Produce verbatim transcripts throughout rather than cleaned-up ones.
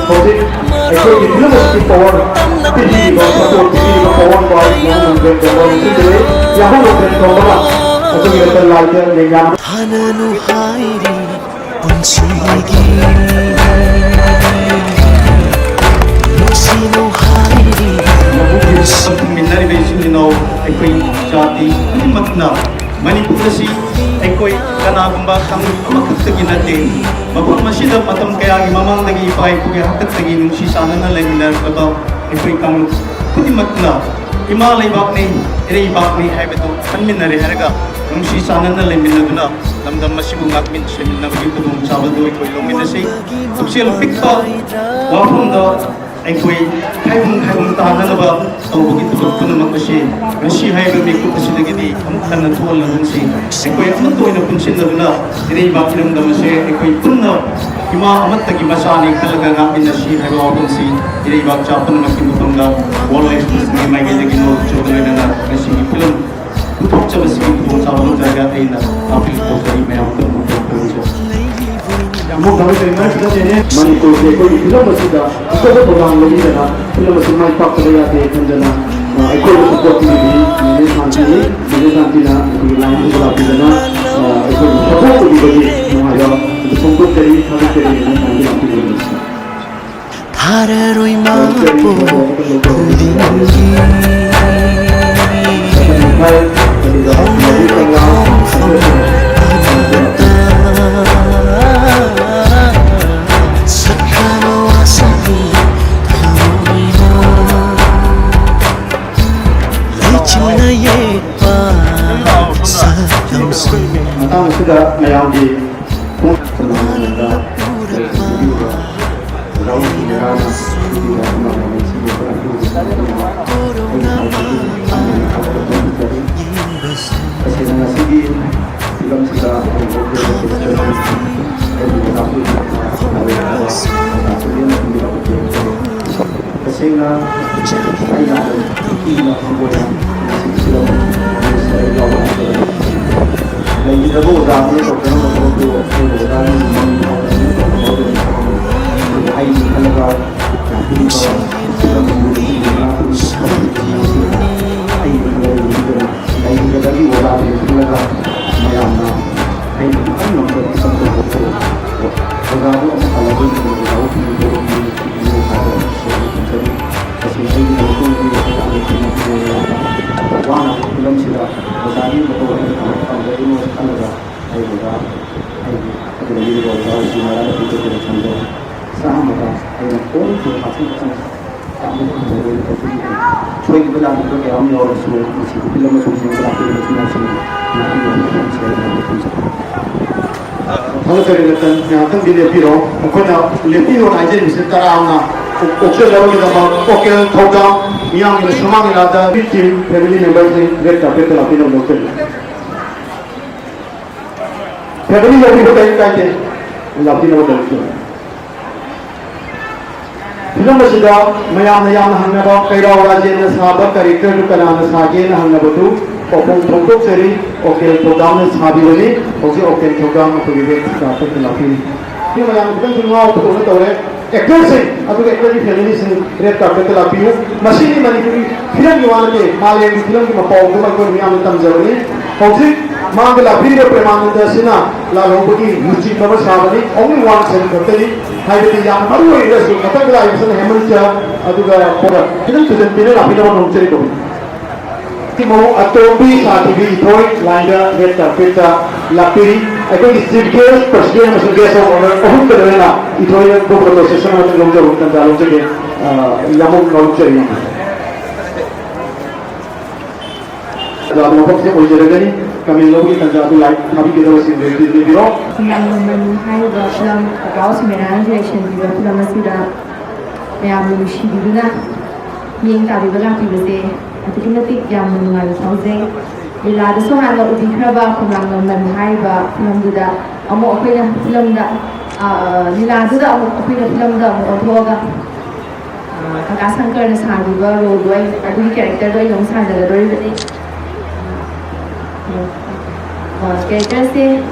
ꯍꯧꯖꯤꯛ ꯑꯩꯈꯣꯏꯒꯤ ꯐꯤꯂꯝ ꯑꯁꯤꯒꯤ ꯄꯋꯥꯔ ꯄꯤꯕꯤꯔꯤꯕ, ꯁꯄꯣꯔꯠ ꯄꯤꯕꯤꯔꯤꯕ ꯄꯋꯥꯔ ꯕꯥꯏ ꯌꯥꯍꯧ ꯅꯣꯡꯊꯦꯝ ꯇꯣꯝꯕ ꯂꯣꯏꯁꯤꯟꯖꯔꯦ꯫ ꯌꯥꯍꯧ ꯅꯣꯡꯊꯦꯝ ꯇꯣꯝꯕꯅ ꯑꯩꯈꯣꯏꯒꯤ ꯂꯩꯀꯥꯏ ꯂꯥꯏꯗ ꯂꯦꯡꯌꯥꯟ ꯊꯥꯅꯅꯨ ꯍꯥꯏꯔꯤ ꯄꯨꯟꯁꯤꯒꯤ ꯅꯨꯡꯁꯤꯅꯧ ꯍꯥꯏꯔꯤ꯫ ꯃꯄꯨꯒꯤ ꯁꯛ ꯊꯨꯡꯃꯤꯟꯅꯔꯤꯕ ꯏꯆꯤꯜ ꯏꯅꯥꯎ ꯑꯩꯈꯣꯏ ꯖꯥꯇꯤ ꯈꯨꯗꯤꯡꯃꯛꯅ ꯃꯅꯤꯄꯨꯔ ꯑꯁꯤ ꯑꯩꯈꯣꯏ ꯀꯅꯥꯒꯨꯝꯕ ꯀꯥꯡꯂꯨꯞ ꯑꯃꯈꯛꯇꯒꯤ ꯅꯠꯇꯦ꯫ ꯃꯐꯝ ꯑꯁꯤꯗ ꯃꯇꯝ ꯀꯌꯥꯒꯤ ꯃꯃꯥꯡꯗꯒꯤ ꯏꯄꯥ ꯏꯄꯨꯒꯤ ꯍꯥꯛꯇꯛꯇꯒꯤ ꯅꯨꯡꯁꯤ ꯆꯥꯟꯅꯅ ꯂꯩꯃꯤꯟꯅꯔꯛꯂꯕ ꯑꯩꯈꯣꯏ ꯀꯥꯡꯂꯨꯞ ꯈꯨꯗꯤꯡꯃꯛꯅ ꯏꯃꯥ ꯂꯩꯕꯥꯛꯅꯤ, ꯏꯔꯩꯕꯥꯛꯅꯤ ꯍꯥꯏꯕꯗꯨ ꯈꯟꯃꯤꯟꯅꯔꯦ ꯍꯥꯏꯔꯒ ꯅꯨꯡꯁꯤ ꯆꯥꯟꯅꯅ ꯂꯩꯃꯤꯟꯅꯗꯨꯅ ꯂꯝꯗꯝ ꯑꯁꯤꯕꯨ ꯉꯥꯛꯃꯤꯟ ꯁꯦꯟꯃꯤꯟꯅꯕꯒꯤ ꯈꯨꯗꯣꯡꯆꯥꯕꯗꯨ ꯑꯩꯈꯣꯏ ꯂꯧꯃꯤꯟꯅꯁꯤ꯫ ꯄꯨꯛꯆꯦꯜ ꯄꯤꯛꯄ ꯋꯥꯐꯝꯗ ꯑꯩꯈꯣꯏ ꯈꯥꯏꯕꯨꯡ ꯈꯥꯏꯕꯨꯡ ꯇꯥꯅꯅꯕ ꯇꯧꯕꯒꯤ ꯊꯕꯛ ꯄꯨꯝꯅꯃꯛ ꯑꯁꯤ ꯉꯁꯤ ꯍꯥꯏꯔꯤꯕ ꯃꯤꯀꯨꯞ ꯑꯁꯤꯗꯒꯤꯗꯤ ꯑꯃꯨꯛ ꯍꯟꯅ ꯊꯣꯛꯍꯜꯂꯒꯨꯝꯁꯤ꯫ ꯑꯩꯈꯣꯏ ꯑꯃꯠꯇ ꯑꯣꯏꯅ ꯄꯨꯟꯁꯤꯟꯅꯗꯨꯅ ꯏꯔꯩꯕꯥꯛ ꯏꯔꯝꯗꯝ ꯑꯁꯦ ꯑꯩꯈꯣꯏ ꯄꯨꯟꯅ ꯏꯃꯥ ꯑꯃꯠꯇꯒꯤ ꯃꯆꯥꯅꯤ ꯈꯜꯂꯒ ꯉꯥꯛꯃꯤꯟꯅꯁꯤ ꯍꯥꯏꯕ ꯋꯥꯐꯝꯁꯤ ꯏꯔꯩꯕꯥꯛ ꯆꯥ ꯄꯨꯝꯅꯃꯛꯀꯤ ꯃꯐꯝꯗ ꯋꯥꯔꯜ ꯑꯦꯛꯁꯄ꯭ꯔꯦꯁꯀꯤ ꯃꯥꯏꯀꯩꯗꯒꯤ ꯅꯣꯛꯆꯕ ꯂꯣꯏꯅꯅ ꯉꯁꯤꯒꯤ ꯐꯤꯂꯝ ꯄꯨꯊꯣꯛꯆꯕꯁꯤꯒꯤ ꯈꯨꯗꯣꯡꯆꯥꯕ ꯂꯧꯖꯔꯒ ꯑꯩꯅ ꯑꯥꯄꯤꯜ ꯇꯧꯖꯔꯤ꯫ ꯃꯌꯥꯝ ꯄꯨꯝꯅꯃꯛꯄꯨ ꯈꯨꯔꯨꯝꯖꯔꯤ꯫ ꯌꯥꯝꯅ ꯐꯕ ꯀꯩꯅꯣ ꯁꯤꯗ ꯃꯅꯤꯄꯨꯔꯒꯤ ꯑꯩꯈꯣꯏꯒꯤ ꯐꯤꯂꯝ ꯑꯁꯤꯗ ꯑꯆꯧꯕ ꯊꯧꯗꯥꯡ ꯂꯧꯕꯤꯗꯅ ꯐꯤꯂꯝ ꯑꯁꯤ ꯃꯥꯏ ꯄꯥꯛꯇꯕ ꯌꯥꯗꯦ ꯈꯟꯗꯅ, ꯑ, ꯑꯩꯈꯣꯏꯕꯨ ꯁꯄꯣꯔꯠ ꯄꯤꯕꯤꯕꯤ ꯃꯦꯅꯦ ꯁꯥꯟꯇꯤꯅꯤ꯫ ꯃꯦꯅꯦ ꯁꯥꯟꯇꯤꯅ ꯑꯩꯈꯣꯏꯒꯤ ꯂꯥꯏꯟꯁꯤꯗ ꯂꯥꯛꯄꯤꯗꯅ, ꯑ, ꯑꯩꯈꯣꯏꯕꯨ ꯁꯄꯣꯔꯠ ꯇꯧꯕꯤꯕꯒꯤ ꯅꯨꯡꯉꯥꯏꯕ ꯑꯗꯨ ꯐꯣꯡꯗꯣꯛꯆꯔꯤ, ꯊꯥꯒꯠꯆꯔꯤ꯫ ꯃꯦꯅꯦ ꯁꯥꯟꯇꯤ ꯂꯥꯛꯄꯤꯕꯒꯤ ꯊꯥꯔꯔꯣꯏ ꯃꯥꯄꯣ ꯈꯨꯗꯤꯡꯒꯤ ꯍꯧꯈ꯭ꯔꯦ ꯈꯣꯡꯐꯝ ꯑꯃꯠꯇ ꯁꯛꯈ꯭ꯔꯕ ꯋꯥꯁꯛꯄꯤ ꯊꯃꯣꯏꯅ ꯂꯩꯆꯤꯟꯅ ꯌꯦꯛꯄ ꯁꯛꯇꯝꯁꯤꯡ꯫ ꯃꯇꯥꯡ ꯑꯁꯤꯗ ꯃꯌꯥꯝꯒꯤ ꯄꯨꯛꯅꯤꯡ ꯍꯨꯅ ꯂꯧꯁꯤꯡ ꯀꯌꯥꯅ ꯄꯤꯕꯤꯕ ꯑꯃ ꯃꯁꯤꯒꯤ ꯃꯔꯛꯇ ꯇꯁꯦꯡꯅ ꯉꯁꯤꯒꯤ ꯐꯤꯂꯝꯁꯤꯗ ꯑꯩꯒꯤ ꯃꯇꯥꯡ ꯇꯁꯦꯡꯅ ꯑꯩꯅ ꯏꯅ ꯍꯪꯒꯣꯏꯅ ꯉꯁꯤ ꯐꯤꯂꯝ ꯑꯁꯤꯗ ꯌꯥꯎꯕ ꯍꯥꯏꯖꯕꯅꯤ꯫ ꯂꯩꯈꯤꯗ꯭ꯔꯕ ꯑꯣꯖꯥ ꯑꯃꯅ ꯇꯧꯖꯔꯝꯕ ꯊꯕꯛꯇꯨ ꯑꯩꯈꯣꯏ ꯑꯣꯖꯥꯅ ꯃꯃꯤꯡ ꯂꯩꯔꯤꯕꯗꯒꯤ ꯑꯣꯖꯥꯁꯤꯡ ꯈꯜꯂꯒ ꯃꯌꯥꯝꯅ ꯑꯩꯅ ꯈꯤꯇꯪ ꯉꯝꯖꯕ ꯏꯁꯝ ꯇꯧꯕ ꯑꯣꯖꯥꯕꯨ ꯑꯃꯨꯛ ꯍꯜꯂꯒ ꯑꯣꯖꯥꯕꯨ ꯐꯪꯕ ꯍꯥꯏꯕ ꯁꯣꯏꯗꯅ ꯊꯝꯖꯔꯤ꯫ ꯇꯁꯦꯡꯅ ꯑꯩꯒꯤ ꯃꯔꯨꯞꯀꯤ ꯋꯥꯅ ꯐꯤꯂꯝꯁꯤꯗ ꯑꯣꯖꯥꯒꯤ ꯃꯇꯧ ꯑꯩꯅ ꯀꯃꯥꯏꯅ ꯇꯝꯖꯗꯣꯏꯅꯣ ꯈꯜꯂꯒ ꯑꯩ ꯑꯣꯖꯥ ꯑꯩꯒꯤ ꯑꯗꯨꯗꯒꯤ ꯑꯣꯖꯥ ꯑꯣꯏꯁꯤꯟꯅꯔꯒ ꯄꯤꯊꯣꯛꯇꯨꯅ ꯊꯝꯖꯔꯤ꯫ ꯆꯥꯝꯃꯗ ꯑꯩꯅ ꯐꯣꯟ ꯇꯧ ꯍꯥꯞꯆꯤꯟꯕ ꯁꯣꯏꯈꯤꯕ ꯂꯥꯟꯈꯤꯕ ꯀꯌꯥ ꯑꯃ ꯌꯥꯎꯔꯁꯨ ꯃꯁꯤꯗꯤ ꯐꯤꯂꯝ ꯑꯁꯤ ꯌꯦꯡꯕ ꯂꯥꯛꯄꯤꯔꯤꯕ ꯏꯆꯤꯟ ꯏꯅꯥꯎꯁꯤꯡꯅ ꯉꯥꯛꯄꯤꯌꯨ ꯍꯥꯏꯅ ꯊꯝꯖꯒꯦ꯫ ꯊꯥꯒꯠꯆꯔꯤ ꯔꯇꯟ, ꯉꯥꯏꯍꯥꯛꯇꯪꯗꯤ ꯂꯦꯞꯄꯤꯔꯣ꯫ ꯑꯩꯈꯣꯏꯅ ꯂꯦꯞꯄꯤꯔꯣꯅ ꯍꯥꯏꯖꯔꯤꯕꯁꯤ ꯇꯔꯥꯝꯅ ꯑꯣꯛꯆꯖꯔꯕꯒꯤꯗꯃꯛ ꯑꯣꯀꯦꯜ ꯊꯧꯗꯥꯝ ꯃꯤꯌꯥꯝꯒꯤ ꯁꯨꯃꯥꯡ ꯂꯤꯂꯥꯗ ꯕꯤ ꯇꯤꯝ ꯐꯦꯃꯤꯂꯤ ꯃꯦꯝꯕꯔꯁꯤꯡ ꯔꯦꯗ ꯀꯥꯔꯄꯦꯠꯇ ꯂꯥꯛꯄꯤꯅꯕ ꯂꯧꯖꯔꯤ꯫ ꯐꯦꯃꯤꯂꯤ ꯌꯧꯕꯤꯕ ꯀꯔꯤꯝ ꯀꯥꯏꯗꯦ, ꯂꯥꯛꯄꯤꯅꯕ ꯀꯔꯤꯝ ꯀꯥꯏꯗꯦ꯫ ꯐꯤꯂꯝ ꯑꯁꯤꯗ ꯃꯌꯥꯝꯅ ꯌꯥꯝꯅ ꯍꯪꯅꯕ ꯀꯩꯔꯥꯎ ꯔꯥꯖꯦꯟꯅ ꯁꯥꯕ ꯀꯦꯔꯦꯛꯇꯔꯗꯨ ꯀꯅꯥꯅ ꯁꯥꯒꯦꯅ ꯍꯪꯅꯕꯗꯨ ꯄꯥꯎꯈꯣꯡ ꯐꯣꯡꯗꯣꯛꯆꯔꯤ꯫ ꯑꯣꯀꯦꯜ ꯊꯧꯗꯥꯝꯅ ꯁꯥꯕꯤꯕꯅꯤ꯫ ꯍꯧꯖꯤꯛ ꯑꯣꯀꯦꯜ ꯊꯧꯗꯥꯝ ꯑꯩꯈꯣꯏꯒꯤ ꯔꯦꯗ ꯀꯥꯔꯄꯦꯠꯇ ꯂꯥꯛꯄꯤꯔꯤ꯫ ꯃꯌꯥꯝ ꯈꯤꯇꯪꯁꯨ ꯉꯥꯎꯕ ꯇꯧꯅ ꯇꯧꯔꯦ꯫ ꯑꯦꯛꯇꯔꯁꯤꯡ ꯑꯗꯨꯒ ꯑꯦꯛꯇꯔꯒꯤ ꯐꯦꯃꯤꯂꯤꯁꯤꯡ ꯔꯦꯗ ꯀꯥꯔꯄꯦꯠꯇ ꯂꯥꯛꯄꯤꯌꯨ꯫ ꯃꯁꯤꯅꯤ ꯃꯅꯤꯄꯨꯔꯤ ꯐꯤꯂꯝꯒꯤ ꯋꯥ ꯅꯠꯇꯦ, ꯃꯥꯂꯦꯝꯒꯤ ꯐꯤꯂꯝꯒꯤ ꯃꯄꯥꯎ ꯑꯗꯨꯃ ꯑꯩꯈꯣꯏ ꯃꯤꯌꯥꯝꯗ ꯇꯝꯖꯕꯅꯤ꯫ ꯍꯧꯖꯤꯛ ꯃꯥꯡꯗ ꯂꯥꯛꯄꯤꯔꯤꯕ ꯄ꯭ꯔꯦꯃꯥꯅꯟꯗ ꯑꯁꯤꯅ ꯂꯥꯜꯍꯧꯕꯒꯤ ꯂꯨꯆꯤꯡꯕ ꯑꯃ ꯁꯥꯕꯅꯤ꯫ Only one scene ꯈꯛꯇꯅꯤ꯫ ꯍꯥꯏꯕꯗꯤ ꯌꯥꯝ ꯃꯔꯨ ꯑꯣꯏꯔꯒꯁꯨ ꯃꯊꯪꯗ ꯂꯥꯛꯏꯕꯁꯤꯅ ꯍꯦꯃꯟꯆ ꯑꯗꯨꯒ ꯄꯣꯔꯛ ꯈꯤꯇꯪ ꯊꯨꯖꯟꯕꯤꯅ ꯂꯥꯛꯄꯤꯅꯕ ꯅꯣꯡꯖꯔꯤꯀꯣ꯫ ꯃꯧ ꯑꯇꯣꯝꯕꯤ ꯁꯥꯊꯤꯕꯤ ꯏꯊꯣꯏ ꯂꯥꯏꯟꯗ ꯔꯦꯗ ꯀꯥꯔꯄꯦꯠꯇ ꯂꯥꯛꯄꯤꯔꯤ꯫ ꯑꯩꯈꯣꯏꯒꯤ ꯆꯤꯐ ꯒꯦꯁ, ꯄ꯭ꯔꯁꯤꯗꯦꯟ ꯑꯃꯁꯨꯡ ꯒꯦꯁ ꯑꯣꯐ ꯑꯣꯅꯔ ꯑꯍꯨꯝꯒ ꯂꯣꯏꯅꯅ ꯏꯊꯣꯏꯅ ꯒ꯭ꯔꯨꯞ ꯐꯣꯇꯣ ꯁꯦꯁꯟ ꯑꯃꯇꯪ ꯂꯧꯖꯕꯒꯤ ꯇꯥꯟꯖꯥ ꯂꯧꯖꯒꯦ꯫ ꯑ, ꯌꯥꯝꯕꯨꯡ ꯂꯧꯖꯔꯤ꯫ ꯇꯥꯟꯖꯥꯗꯨ ꯃꯐꯝꯁꯤꯗ ꯑꯣꯏꯖꯔꯒꯅꯤ꯫ ꯀꯃꯦꯟ ꯂꯧꯕꯒꯤ ꯇꯥꯟꯖꯥꯗꯨ ꯂꯥꯏꯛ ꯊꯥꯕꯤꯒꯗꯕꯁꯤꯡꯗꯨ ꯄꯤꯕꯤꯔꯣ꯫ ꯈꯨꯡꯒꯪ ꯃꯃꯜ ꯍꯥꯏꯔꯤꯕ ꯐꯤꯂꯝ ꯄ꯭ꯔꯣꯗ꯭ꯌꯨꯁ ꯃꯦꯔꯥꯅ ꯗꯤꯔꯦꯛꯁꯟ ꯄꯤꯕ ꯐꯤꯂꯝ ꯑꯁꯤꯗ ꯃꯌꯥꯝꯅ ꯅꯨꯡꯁꯤꯕꯤꯗꯨꯅ ꯃꯤꯠꯌꯦꯡ ꯇꯥꯕꯤꯕ ꯂꯥꯛꯄꯤꯕꯁꯦ ꯑꯗꯨꯛꯀꯤ ꯃꯇꯤꯛ ꯌꯥꯝꯅ ꯅꯨꯡꯉꯥꯏꯕ ꯐꯥꯎꯖꯩ꯫ ꯂꯤꯂꯥꯗꯁꯨ ꯍꯥꯟꯅ ꯎꯕꯤꯈ꯭ꯔꯕ ꯈꯨꯡꯒꯪ ꯃꯃꯜ ꯍꯥꯏꯔꯤꯕ ꯐꯤꯂꯝꯗꯨꯗ ꯑꯃꯨꯛ ꯑꯩꯈꯣꯏꯅ ꯐꯤꯂꯝꯗ, ꯑ, ꯂꯤꯂꯥꯗꯨꯗ ꯑꯃꯨꯛ ꯑꯩꯈꯣꯏꯅ ꯐꯤꯂꯝꯗ ꯑꯃꯨꯛ ꯑꯣꯟꯊꯣꯛꯑꯒ, ꯑ, ꯀꯀꯥ ꯁꯪꯀꯔꯅ ꯁꯥꯈꯤꯕ ꯔꯣꯜꯗꯣ ꯑꯩ, ꯑꯗꯨꯒꯤ ꯀꯦꯔꯦꯛꯇꯔꯗꯣ ꯑꯩꯅ ꯑꯃꯨꯛ ꯁꯥꯖꯒꯗꯧꯔꯤꯕꯅꯤ꯫ ꯑ, ꯀꯦꯔꯦꯛꯇꯔꯁꯦ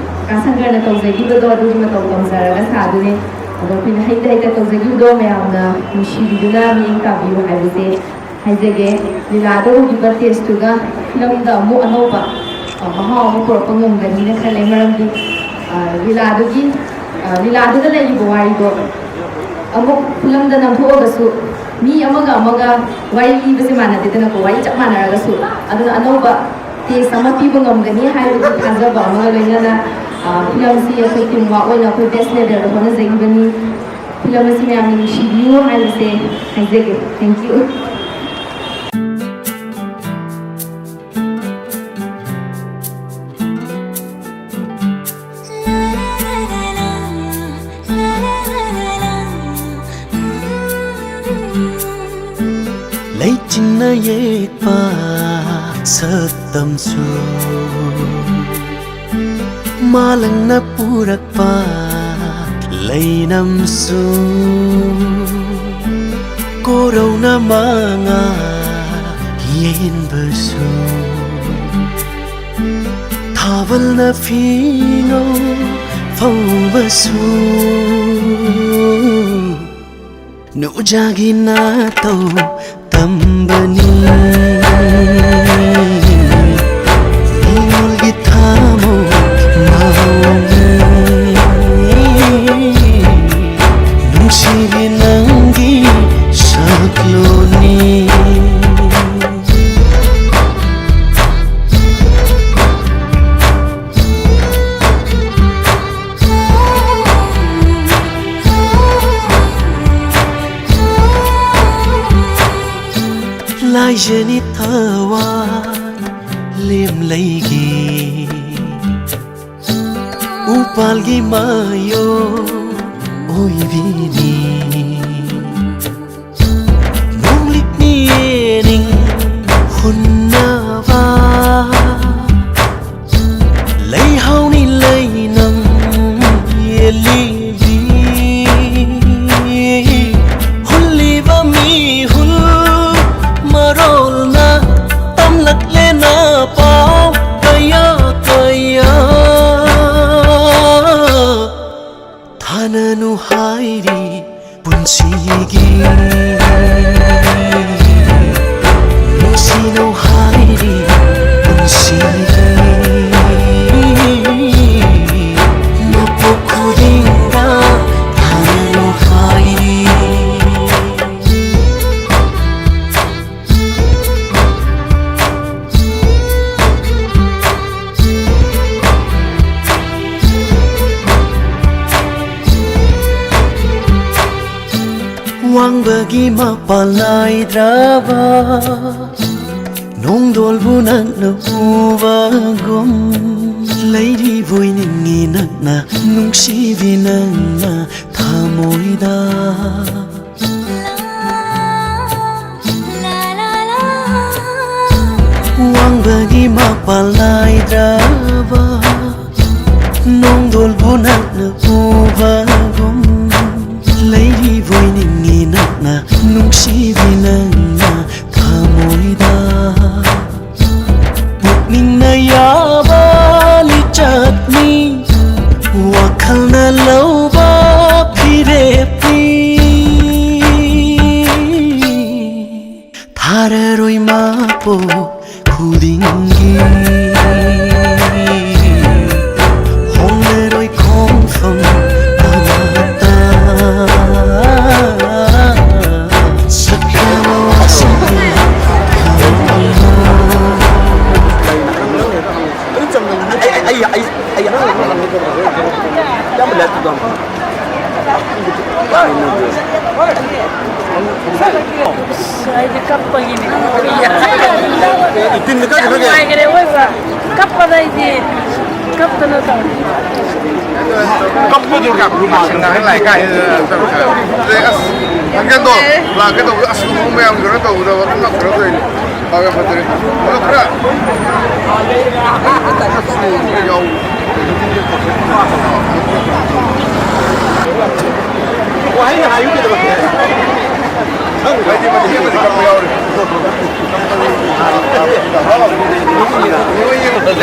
ꯀꯀꯥ ꯁꯪꯀꯔꯅ ꯇꯧꯖꯈꯤꯕꯗꯣ ꯑꯗꯨꯒꯤ ꯃꯇꯧ ꯇꯧꯖꯔꯒ ꯁꯥꯗꯣꯏꯅꯦ꯫ ꯑꯗꯣ ꯑꯩꯈꯣꯏꯅ ꯍꯩꯇ ꯍꯩꯇ ꯇꯧꯖꯈꯤꯕꯗꯣ ꯃꯌꯥꯝꯅ ꯅꯨꯡꯁꯤꯕꯤꯗꯨꯅ ꯃꯤꯠꯌꯦꯡ ꯇꯥꯕꯤꯌꯨ ꯍꯥꯏꯕꯁꯦ ꯍꯥꯏꯖꯒꯦ꯫ ꯂꯤꯂꯥꯗ ꯎꯈꯤꯕ ꯇꯦꯁꯇꯨꯒ ꯐꯤꯂꯝꯗ ꯑꯃꯨꯛ ꯑꯅꯧꯕ, ꯑ, ꯃꯍꯥꯎ ꯑꯃ ꯄꯨꯔꯛꯄ ꯉꯝꯒꯅꯤꯅ ꯈꯜꯂꯦ꯫ ꯃꯔꯝꯗꯤ, ꯑ, ꯂꯤꯂꯥꯗꯨꯒꯤ, ꯑ, ꯂꯤꯂꯥꯗꯨꯗ ꯂꯩꯔꯤꯕ ꯋꯥꯔꯤꯗꯣ ꯑꯃꯨꯛ ꯐꯤꯂꯝꯗ ꯅꯝꯊꯣꯛꯑꯒꯁꯨ ꯃꯤ ꯑꯃꯒ ꯑꯃꯒ ꯋꯥꯔꯤ ꯂꯤꯕꯁꯦ ꯃꯥꯟꯅꯗꯦꯗꯅꯀꯣ, ꯋꯥꯔꯤ ꯆꯞ ꯃꯥꯟꯅꯔꯒꯁꯨ꯫ ꯑꯗꯨꯅ ꯑꯅꯧꯕ ꯇꯦꯁ ꯑꯃ ꯄꯤꯕ ꯉꯝꯒꯅꯤ ꯍꯥꯏꯕꯒꯤ ꯊꯥꯖꯕ ꯑꯃꯒ ꯂꯣꯏꯅꯅ, ꯑ, ꯐꯤꯂꯝꯁꯤ ꯑꯩꯈꯣꯏ ꯇꯤꯝ ꯋꯥꯔꯛ ꯑꯣꯏꯅ ꯑꯩꯈꯣꯏ ꯕꯦꯁ ꯂꯦꯚꯦꯜꯗ ꯍꯣꯠꯅꯖꯈꯤꯕꯅꯤ꯫ ꯐꯤꯂꯝ ꯑꯁꯤ ꯃꯌꯥꯝꯅ ꯅꯨꯡꯁꯤꯕꯤꯌꯨ ꯍꯥꯏꯕꯁꯦ ꯍꯥꯏꯖꯒꯦ꯫ Thank you꯫ ꯂꯩꯆꯤꯟꯅ ꯌꯦꯛꯄ ꯁꯛꯇꯝꯁꯨ, ꯃꯥꯂꯪꯅ ꯄꯨꯔꯛꯄ ꯂꯩꯅꯝꯁꯨ, ꯀꯣꯔꯧꯅ ꯃꯉꯥ ꯌꯦꯟꯕꯁꯨ, ꯊꯥꯕꯜꯅ ꯐꯤꯉꯧ ꯐꯧꯕꯁꯨ, ꯅꯨꯡꯖꯥꯒꯤ ꯅꯥꯇꯧ ꯇꯝꯕꯅꯤ꯫ ꯏꯃꯣꯜꯒꯤ ꯊꯥꯃꯣ ꯃꯥꯎꯅꯤ꯫ ꯅꯨꯡꯁꯤꯕꯤ ꯅꯪꯒꯤ ꯁꯛꯂꯣꯟꯅꯤ꯫ ꯂꯥꯏꯖꯅꯤ ꯊꯋꯥꯟ ꯂꯦꯝꯂꯩꯒꯤ ꯎꯄꯥꯜꯒꯤ ꯃꯌꯣꯜ ꯑꯣꯏꯕꯤꯅꯤ꯫ ꯅꯣꯡꯂꯤꯛꯅꯤ ꯌꯦꯅꯤꯡ ꯍꯨꯟꯅꯕ ꯂꯩꯍꯥꯎꯅꯤ ꯂꯩꯅꯝ ꯌꯦꯜꯂꯤꯕꯤ꯫ ꯍꯨꯜꯂꯤꯕ ꯃꯤꯍꯨꯜ ꯃꯔꯣꯜꯅ ꯇꯝꯂꯛꯂꯦꯅ ꯄꯥꯎ ꯀꯌꯥ ꯀꯌꯥ꯫ ꯊꯥꯅꯅꯨ ꯍꯥꯏ ꯁꯤꯒꯤ ꯅꯨꯡꯁꯤꯅꯧ ꯍꯥꯏꯔꯤ ꯄꯨꯟꯁꯤꯒꯤ ꯃꯄꯣꯛ ꯈꯨꯗꯤꯡꯗ ꯊꯥꯅꯧ ꯍꯥꯏꯔꯤ꯫ ꯋꯥꯡꯕꯒꯤ ꯃꯄꯥꯟ ꯅꯥꯏꯗ꯭ꯔꯕ ꯅꯣꯡꯗꯣꯜꯕꯨ ꯅꯛꯅ ꯎꯕꯒꯨꯝ ꯂꯩꯔꯤꯕꯣꯏ ꯅꯤꯡꯉꯤ ꯅꯛꯅ ꯅꯨꯡꯁꯤꯕꯤ ꯅꯪꯅ ꯊꯃꯣꯏꯗ꯫ ꯋꯥꯡꯕꯒꯤ ꯃꯄꯥꯟ ꯅꯥꯏꯗ꯭ꯔꯕ ꯅꯣꯡꯗꯣꯜꯕꯨ ꯅꯛꯅ ꯎꯕꯒꯨꯝ ꯂꯩꯔꯤꯕꯣꯏ ꯅꯤꯡꯉꯤ ꯅꯛꯅ ꯅꯨꯡꯁꯤꯕꯤ ꯅꯪꯅ ꯊꯃꯣꯏꯗ꯫ ꯄꯨꯛꯅꯤꯡꯅ ꯌꯥꯕ ꯂꯤꯆꯠꯅꯤ, ꯋꯥꯈꯜꯅ ꯂꯧꯕ ꯐꯤꯔꯦꯞꯅꯤ꯫ ꯊꯥꯔꯔꯣꯏ ꯃꯄꯣꯛ ꯈꯨꯗꯤꯡꯒꯤ ꯍꯣꯡꯂꯔꯣꯏ ꯈꯣꯡꯐꯝ ꯑꯃꯠꯇ꯫ ꯁꯛꯇꯝ ꯑꯁꯤꯒꯤ ꯑꯩ, ꯑꯩ, ꯑꯩ, ꯑꯩ, ꯑꯩ, ꯑꯩ, ꯑꯩꯗꯤ ꯀꯞꯄꯒꯤꯅꯦ꯫ ꯏꯇꯤꯟꯗ ꯀꯥꯏ ꯆꯠꯈ꯭ꯔꯒꯦ? ꯅꯨꯡꯉꯥꯏꯈ꯭ꯔꯦ ꯑꯋꯣꯏꯕ꯫ ꯀꯞꯄꯗ ꯑꯩꯗꯤ ꯀꯞꯇꯅ ꯇꯧꯔꯤ꯫ ꯀꯞꯄꯗꯨ ꯀꯞꯄꯨ ꯃꯥꯜꯂꯦ꯫ ꯂꯥꯛꯑꯦ, ꯂꯥꯛꯑꯦ, ꯀꯥꯏ, ꯑꯁ, ꯍꯪꯒꯟꯗꯣ ꯂꯥꯛꯀꯦ ꯇꯧꯕꯗ, ꯑꯁ, ꯂꯨꯍꯣꯡꯕ ꯃꯌꯥꯝ ꯀꯩꯅꯣ ꯇꯧꯕꯗ ꯋꯥꯈꯜ ꯉꯝꯈ꯭ꯔꯗꯣꯏꯅꯦ꯫ ꯐꯔꯦ, ꯐꯖꯔꯦ꯫ ꯑꯗꯣ ꯈꯔ ꯌꯥꯎ-, ꯋꯥꯍꯩꯅ ꯍꯥꯏꯌꯨ ꯀꯩꯗꯧꯔꯒꯦ? ꯈꯪꯗ꯭ꯔꯗꯤ ꯃꯇꯦꯛ ꯑꯃꯗꯤ ꯀꯛꯄ ꯌꯥꯎꯔꯤ꯫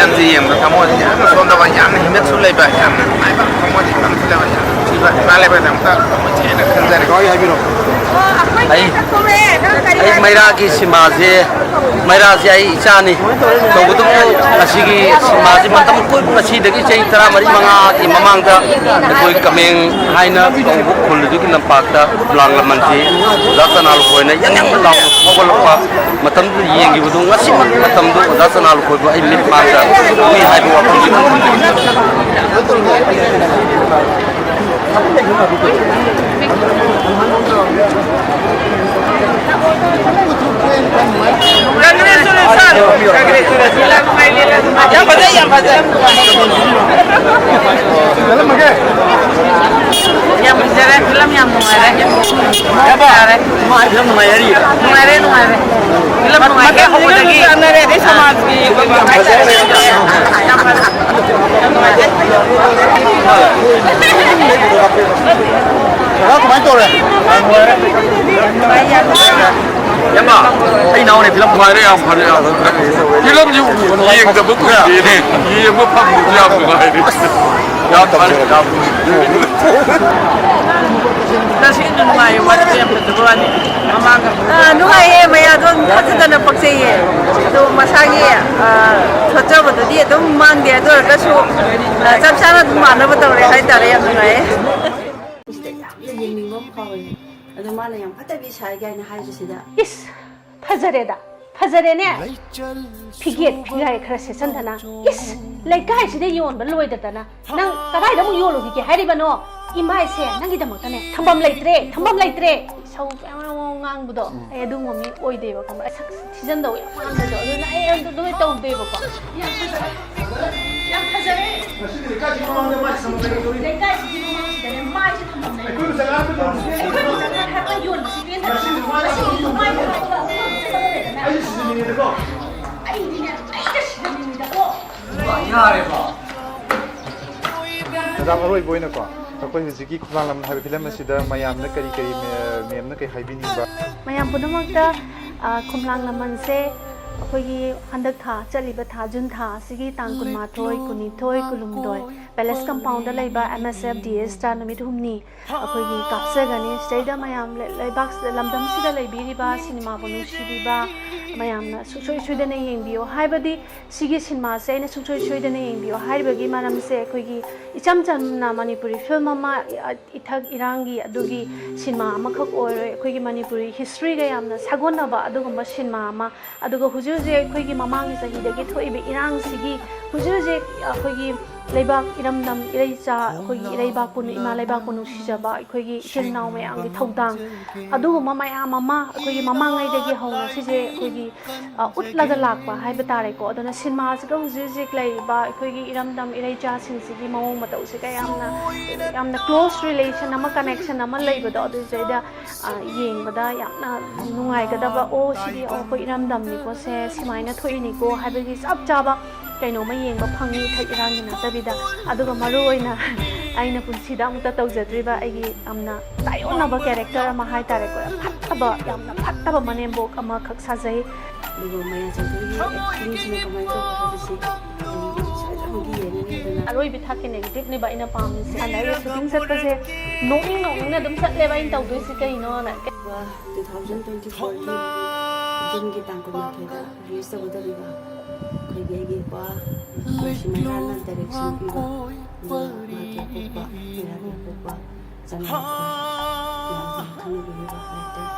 ꯌꯥꯝꯅ ꯌꯦꯡꯕꯗ ꯊꯃꯣꯏꯁꯦ ꯌꯥꯝꯅ ꯁꯣꯟꯊꯕ, ꯌꯥꯝꯅ ꯍꯤꯃꯦꯠꯁꯨ ꯂꯩꯕ, ꯌꯥꯝꯅ ꯅꯨꯡꯉꯥꯏꯕ, ꯊꯃꯣꯏꯁꯦ ꯌꯥꯝꯅ ꯐꯨꯜꯂꯕ, ꯌꯥꯝꯅ ꯅꯨꯡꯁꯤꯕ ꯏꯃꯥ ꯂꯩꯕꯥꯛꯀꯤꯗꯃꯛꯇ ꯊꯃꯣꯏ ꯁꯦꯡꯅ ꯈꯟꯖꯔꯤ꯫ ꯍꯣꯏ, ꯍꯥꯏꯕꯤꯔꯣ꯫ ꯑꯣ, ꯑꯩꯈꯣꯏ ꯑꯩ, ꯊꯦꯡꯅ ꯊꯣꯛꯂꯛꯑꯦ꯫ ꯅꯪ ꯀꯔꯤ ꯑꯩ ꯍꯥꯏꯕ? ꯃꯩꯔꯥꯒꯤ ꯁꯤꯃꯥꯁꯦ, ꯃꯩꯔꯥꯁꯦ ꯑꯩ ꯏꯆꯥꯅꯤ꯫ ꯇꯧꯕꯇꯕꯨ ꯉꯁꯤꯒꯤ ꯁꯤꯃꯥꯁꯤ ꯃꯇꯝ ꯀꯨꯏꯅ, ꯉꯁꯤꯗꯒꯤ ꯆꯍꯤ ꯇꯔꯥꯃꯔꯤ ꯃꯉꯥꯒꯤ ꯃꯃꯥꯡꯗ ꯑꯩꯈꯣꯏ ꯀꯃꯦꯡ ꯍꯥꯏꯅ ꯀꯧꯕ ꯈꯨꯜ ꯑꯗꯨꯒꯤ ꯂꯝꯄꯥꯛꯇ ꯈꯨꯂꯥꯡ ꯂꯃꯟꯁꯤ ꯑꯣꯖꯥ ꯆꯅꯥ ꯂꯨꯈꯣꯏꯅ ꯌꯥꯡ ꯌꯥꯡ ꯂꯥꯎꯅ ꯐꯥꯎꯒꯠꯂꯛꯄ ꯃꯇꯝꯗꯨ ꯌꯦꯡꯈꯤꯕꯗꯨ, ꯉꯁꯤꯃꯛ ꯃꯇꯝꯗꯨ ꯑꯣꯖꯥ ꯆꯅꯥ ꯂꯨꯈꯣꯏꯕꯨ ꯑꯩ ꯃꯤꯠ ꯃꯥꯡꯗ ꯎꯏ ꯍꯥꯏꯕ ꯋꯥꯐꯝꯁꯤ ꯊꯝꯖꯒꯦ꯫ Congratulations! Congratulations! ꯌꯥꯝ ꯐꯖꯩ, ꯌꯥꯝ ꯐꯖꯩ꯫ ꯌꯥꯝ ꯐꯖꯔꯦ, ꯐꯤꯂꯝ ꯌꯥꯝ ꯅꯨꯡꯉꯥꯏꯔꯦ꯫ ꯌꯥꯔꯦ꯫ ꯅꯨꯡꯉꯥꯏꯔꯦ, ꯅꯨꯡꯉꯥꯏꯔꯦ꯫ ꯅꯨꯡꯉꯥꯏꯔꯦ, ꯅꯨꯡꯉꯥꯏꯔꯦ꯫ ꯐꯤꯂꯝ ꯅꯨꯡꯉꯥꯏ꯫ ꯃꯇꯝ ꯍꯦꯛ ꯍꯧꯕꯗꯒꯤ ꯆꯠꯅꯔꯦ, ꯑꯗꯩ ꯁꯃꯥꯖꯀꯤ ꯑꯣꯏꯕ ꯌꯥꯝ ꯐꯖꯔꯦ꯫ ꯌꯥꯝ ꯐꯖꯩ꯫ ꯌꯥꯝ ꯅꯨꯡꯉꯥꯏꯖꯩ꯫ ꯀꯀꯥ, ꯀꯃꯥꯏꯅ ꯇꯧꯔꯦ? ꯌꯥꯝ ꯅꯨꯡꯉꯥꯏꯔꯦ꯫ ꯏꯌꯥꯝꯕ, ꯑꯩ ꯅꯍꯥꯟꯋꯥꯏ ꯐꯤꯂꯝ ꯅꯨꯡꯉꯥꯏꯔꯦ, ꯌꯥꯝ ꯐꯔꯦ, ꯌꯥꯝ ꯐꯔꯦ꯫ ꯐꯤꯂꯝꯁꯤ ꯌꯦꯡꯗꯕ ꯀꯨꯏꯔꯦꯅꯦ꯫ ꯌꯦꯡꯕ ꯐꯪꯕꯁꯦ ꯌꯥꯝ ꯅꯨꯡꯉꯥꯏꯔꯦ꯫ ꯌꯥꯝ ꯐꯔꯦ, ꯌꯥꯝ ꯅꯨꯡꯉꯥꯏꯔꯦ꯫ ꯇꯁꯦꯡꯅ ꯅꯨꯡꯉꯥꯏꯌꯦ, ꯋꯥꯔꯤꯁꯦ ꯌꯥꯝ ꯐꯖꯕ ꯋꯥꯅꯤ꯫ ꯃꯃꯥꯡꯒ ꯑꯥ, ꯅꯨꯡꯉꯥꯏꯌꯦ, ꯃꯌꯥꯗꯣ ꯊꯥꯖꯗꯅ ꯄꯛꯆꯩꯌꯦ꯫ ꯑꯗꯣ ꯃꯁꯥꯒꯤ, ꯑꯥ, ꯁꯣꯠꯆꯕꯗꯨꯗꯤ ꯑꯗꯨꯝ ꯃꯥꯡꯗꯦ, ꯑꯗꯨ ꯑꯣꯏꯔꯒꯁꯨ, ꯑꯥ, ꯆꯞ ꯆꯥꯅ ꯑꯗꯨꯝ ꯃꯥꯟꯅꯕ ꯇꯧꯔꯦ ꯍꯥꯏꯇꯥꯔꯦ꯫ ꯌꯥꯝ ꯅꯨꯡꯉꯥꯏꯌꯦ꯫ ꯁꯤꯗ ꯌꯥꯝꯅ ꯌꯦꯡꯅꯤꯡꯕ ꯑꯃ ꯐꯥꯎꯋꯦ꯫ ꯑꯗꯣ ꯃꯥꯅ ꯌꯥꯝ ꯐꯠꯇꯕꯤ ꯁꯥꯏ ꯀꯥꯏꯅ ꯍꯥꯏꯕꯁꯤꯗ꯫ ꯏꯁ! ꯐꯖꯔꯦꯗ! ꯐꯖꯔꯦꯅꯦ! ꯐꯤꯒꯦꯠ ꯐꯤꯒꯥꯏ ꯈꯔ ꯁꯦꯠꯆꯟꯗꯅ꯫ ꯏꯁ! ꯂꯩꯀꯥꯏꯁꯤꯗ ꯌꯣꯟꯕ ꯂꯣꯏꯗꯗꯅ ꯅꯪ ꯀꯗꯥꯏꯗ ꯑꯃꯨꯛ ꯌꯣꯜꯂꯨꯈꯤꯒꯦ ꯍꯥꯏꯔꯤꯕꯅꯣ? ꯏꯃꯥꯏꯁꯦ ꯅꯪꯒꯤꯗꯃꯛꯇꯅꯦ ꯊꯝꯐꯝ ꯂꯩꯇ꯭ꯔꯦ, ꯊꯝꯐꯝ ꯂꯩꯇ꯭ꯔꯦ! ꯏꯁꯧ ꯃꯌꯥꯝ ꯃꯌꯥꯝ ꯉꯥꯡꯕꯗꯣ꯫ ꯎꯝ꯫ ꯑꯩ ꯑꯗꯨꯒꯨꯝꯕ ꯃꯤ ꯑꯣꯏꯗꯦꯕꯀꯣ꯫ ꯑꯩ ꯁꯛ ꯊꯤꯖꯟꯗꯧ ꯌꯥꯝ ꯃꯥꯟꯕꯗꯣ꯫ ꯑꯗꯨꯅ ꯑꯩ ꯑꯗꯨ ꯂꯣꯏ ꯇꯧꯗꯦꯕꯀꯣ꯫ ꯌꯥꯝ ꯐꯖꯔꯦ꯫ ꯌꯥꯝ ꯐꯖꯔꯦ꯫ ꯉꯁꯤꯗꯤ ꯂꯩꯀꯥꯏꯁꯤ ꯃꯃꯥꯡꯗ ꯃꯥꯏ ꯊꯝꯐꯝ ꯂꯩꯔꯣꯏꯗꯧꯔꯤ꯫ ꯂꯩꯀꯥꯏꯁꯤꯒꯤ ꯃꯃꯥꯡꯁꯤꯗꯅꯦ ꯃꯥꯏꯁꯦ ꯊꯝꯐꯝ ꯂꯩꯔꯣꯏ꯫ ꯑꯩꯈꯣꯏꯕꯨ ꯖꯒꯥ ꯑꯝꯇ ꯇꯧꯔꯁꯤ꯫ ꯑꯩꯈꯣꯏꯕꯨ ꯖꯒꯥ ꯍꯥꯏꯔꯒ ꯌꯣꯟꯕꯁꯤ ꯄꯦꯟꯗꯕ꯫ ꯉꯁꯤꯗꯤ ꯃꯥꯏ ꯉꯁꯤꯗꯤ ꯊꯝꯐꯝ ꯃꯥꯏ ꯂꯩꯔꯣꯏ꯫ ꯊꯝꯐꯝ ꯂꯩꯔꯣꯏ꯫ ꯑꯩꯁꯨ ꯁꯤꯖꯅꯤꯡꯉꯦꯗꯀꯣ꯫ ꯑꯩꯗꯤꯅꯦ, ꯑꯩꯒ ꯁꯤꯖꯅꯤꯡꯉꯤꯗꯀꯣ꯫ ꯌꯥꯔꯦꯀꯣ꯫ ꯃꯦꯗꯥꯝ, ꯑꯔꯣꯏꯕ ꯑꯣꯏꯅꯀꯣ, ꯑꯩꯈꯣꯏ ꯍꯧꯖꯤꯛꯀꯤ ꯈꯨꯂꯥꯡ ꯂꯃꯟ ꯍꯥꯏꯕ ꯐꯤꯂꯝ ꯑꯁꯤꯗ ꯃꯌꯥꯝꯅ ꯀꯔꯤ ꯀꯔꯤ, ꯃꯦ-, ꯃꯦꯝꯅ ꯀꯔꯤ ꯍꯥꯏꯕꯤꯅꯤꯡꯕ? ꯃꯌꯥꯝ ꯄꯨꯝꯅꯃꯛꯇ, ꯑ, ꯈꯨꯝꯂꯥꯡ ꯂꯃꯟꯁꯦ ꯑꯩꯈꯣꯏꯒꯤ ꯍꯟꯗꯛ ꯊꯥ, ꯆꯠꯂꯤꯕ ꯊꯥ, ꯖꯨꯟ ꯊꯥ ꯑꯁꯤꯒꯤ ꯇꯥꯡ ꯀꯨꯟꯃꯥꯊꯣꯏ, ꯀꯨꯟꯅꯤꯊꯣꯏ, ꯀꯨꯟꯍꯨꯝꯗꯣꯏ Palace Compoundꯗ ꯂꯩꯕ M S F D Star ꯅꯨꯃꯤꯠ ꯍꯨꯝꯅꯤ ꯑꯩꯈꯣꯏꯒꯤ ꯀꯥꯞꯆꯒꯅꯤ꯫ ꯁꯤꯗꯩꯗ ꯃꯌꯥꯝ ꯂꯩ-, ꯂꯩꯕꯥꯛꯁꯤꯗ, ꯂꯝꯗꯝꯁꯤꯗ ꯂꯩꯕꯤꯔꯤꯕ ꯁꯤꯅꯦꯃꯥꯕꯨ ꯅꯨꯡꯁꯤꯕꯤꯕ ꯃꯌꯥꯝꯅ ꯁꯨꯡꯁꯣꯏ ꯁꯣꯏꯗꯅ ꯌꯦꯡꯕꯤꯌꯨ꯫ ꯍꯥꯏꯕꯗꯤ ꯁꯤꯒꯤ ꯁꯤꯅꯦꯃꯥꯁꯦ ꯑꯩꯅ ꯁꯨꯡꯁꯣꯏ ꯁꯣꯏꯗꯅ ꯌꯦꯡꯕꯤꯌꯨ ꯍꯥꯏꯔꯤꯕꯒꯤ ꯃꯔꯝꯁꯦ, ꯑꯩꯈꯣꯏꯒꯤ ꯏꯆꯝ ꯆꯝꯅ ꯃꯅꯤꯄꯨꯔꯤ ꯐꯤꯂꯝ ꯑꯃ, ꯏꯊꯛ ꯏꯔꯥꯡꯒꯤ ꯑꯗꯨꯒꯤ ꯁꯤꯅꯦꯃꯥ ꯑꯃꯈꯛ ꯑꯣꯏꯔꯣꯏ, ꯑꯩꯈꯣꯏꯒꯤ ꯃꯅꯤꯄꯨꯔꯤ historyꯒ ꯌꯥꯝꯅ ꯁꯥꯒꯣꯟꯅꯕ ꯑꯗꯨꯒꯨꯝꯕ ꯁꯤꯅꯦꯃꯥ ꯑꯃ, ꯑꯗꯨꯒ ꯍꯧꯖꯤꯛ ꯍꯧꯖꯤꯛ ꯑꯩꯈꯣꯏꯒꯤ ꯃꯃꯥꯡꯒꯤ ꯆꯍꯤꯗꯒꯤ ꯊꯣꯛꯏꯕ ꯏꯔꯥꯡꯁꯤꯒꯤ ꯍꯧꯖꯤꯛ ꯍꯧꯖꯤꯛ ꯑꯩꯈꯣꯏꯒꯤ ꯂꯩꯕꯥꯛ, ꯏꯔꯝꯗꯝ, ꯏꯔꯩꯆꯥ, ꯑꯩꯈꯣꯏꯒꯤ ꯏꯔꯩꯕꯥꯛꯄꯨ, ꯏꯃꯥ ꯂꯩꯕꯥꯛꯄꯨ ꯅꯨꯡꯁꯤꯖꯕ ꯑꯩꯈꯣꯏꯒꯤ ꯏꯆꯤꯜ ꯏꯅꯥꯎ ꯃꯌꯥꯝꯒꯤ ꯊꯧꯗꯥꯡ, ꯑꯗꯨꯒꯨꯝꯕ ꯃꯌꯥꯝ ꯑꯃ ꯑꯩꯈꯣꯏꯒꯤ ꯃꯃꯥꯡꯉꯩꯗꯒꯤ ꯍꯧꯅ ꯁꯤꯁꯦ ꯑꯩꯈꯣꯏꯒꯤ, ꯑ, ꯎꯠꯂꯒ ꯂꯥꯛꯄ ꯍꯥꯏꯕ ꯇꯥꯔꯦꯀꯣ꯫ ꯑꯗꯨꯅ ꯁꯤꯅꯦꯃꯥꯁꯤꯒ ꯍꯧꯖꯤꯛ ꯍꯧꯖꯤꯛ ꯂꯩꯔꯤꯕ ꯑꯩꯈꯣꯏꯒꯤ ꯏꯔꯝꯗꯝ ꯏꯔꯩꯆꯥꯁꯤꯡꯁꯤꯒꯤ ꯃꯑꯣꯡ ꯃꯇꯧꯁꯤꯒ ꯌꯥꯝꯅ, ꯌꯥꯝꯅ close relation ꯑꯃ, connection ꯑꯃ ꯂꯩꯕꯗꯣ, ꯑꯗꯨꯁꯤꯗꯩꯗ, ꯑ, ꯌꯦꯡꯕꯗ ꯌꯥꯝꯅ ꯅꯨꯡꯉꯥꯏꯒꯗꯕ, "ꯑꯣ, ꯁꯤꯗꯤ ꯑꯩꯈꯣꯏ ꯏꯔꯝꯗꯝꯅꯤꯀꯣ, ꯁꯦ ꯁꯨꯃꯥꯏꯅ ꯊꯣꯛꯏꯅꯤꯀꯣ" ꯍꯥꯏꯕꯒꯤ ꯆꯞ ꯆꯥꯕ ꯀꯩꯅꯣꯝꯃ ꯌꯦꯡꯕ ꯐꯪꯉꯤ, ꯏꯊꯛ ꯏꯔꯥꯡꯒꯤ ꯅꯠꯇꯕꯤꯗ꯫ ꯑꯗꯨꯒ ꯃꯔꯨ ꯑꯣꯏꯅ ꯑꯩꯅ ꯄꯨꯟꯁꯤꯗ ꯑꯃꯨꯛꯇ ꯇꯧꯖꯗ꯭ꯔꯤꯕ ꯑꯩꯒꯤ ꯌꯥꯝꯅ ꯇꯥꯏꯌꯣꯟꯅꯕ character ꯑꯃ ꯍꯥꯏꯇꯥꯔꯦꯀꯣ, ꯌꯥꯝ ꯐꯠꯇꯕ, ꯌꯥꯝꯅ ꯐꯠꯇꯕ ꯃꯅꯦꯝꯕꯣꯛ ꯑꯃꯈꯛ ꯁꯥꯖꯩ꯫ ꯑꯗꯨꯒ ꯃꯌꯥ ꯆꯧꯗꯔꯤꯒꯤ actingꯁꯤꯅ ꯀꯃꯥꯏꯅ ꯇꯧꯕ ꯍꯥꯏꯕꯁꯤ ꯑꯩ ꯁꯣꯏꯗꯅꯃꯛꯀꯤ ꯌꯦꯡꯒꯅꯤ꯫ ꯑꯗꯨꯅ ꯑꯔꯣꯏꯕ ꯊꯥꯛꯀꯤ negativeꯅꯦꯕ ꯑꯩꯅ ꯄꯥꯝꯃꯤꯁꯦ꯫ ꯑꯗ ꯑꯩ shooting ꯆꯠꯄꯁꯦ ꯅꯣꯛꯅꯤꯡ ꯅꯣꯛꯅꯤꯡꯅ ꯑꯗꯨꯝ ꯆꯠꯂꯦꯕ ꯑꯩꯅ ꯇꯧꯗꯣꯏꯁꯦ ꯀꯩꯅꯣꯅ꯫ Two thousand twenty fourꯒꯤ Juneꯒꯤ ꯇꯥꯡ ꯀꯨꯟꯃꯥꯊꯣꯏꯗ release ꯇꯧꯒꯗꯧꯔꯤꯕ ꯑꯩꯈꯣꯏꯒꯤ ꯑꯩꯒꯤ ꯏꯄ꯭ꯋꯥ ꯀꯣꯁꯤ ꯃꯩꯔꯥꯅ direction ꯄꯤꯕ, ꯑꯗꯨꯒ ꯃꯍꯥꯛꯀꯤ ꯑꯄꯣꯛꯄ ꯃꯩꯔꯥꯒꯤ ꯑꯄꯣꯛꯄ ꯆꯪꯉꯛꯄ ꯌꯥꯝꯅ ꯈꯟꯅꯕꯤꯔꯤꯕ ꯍꯥꯏꯇꯥꯔꯦ꯫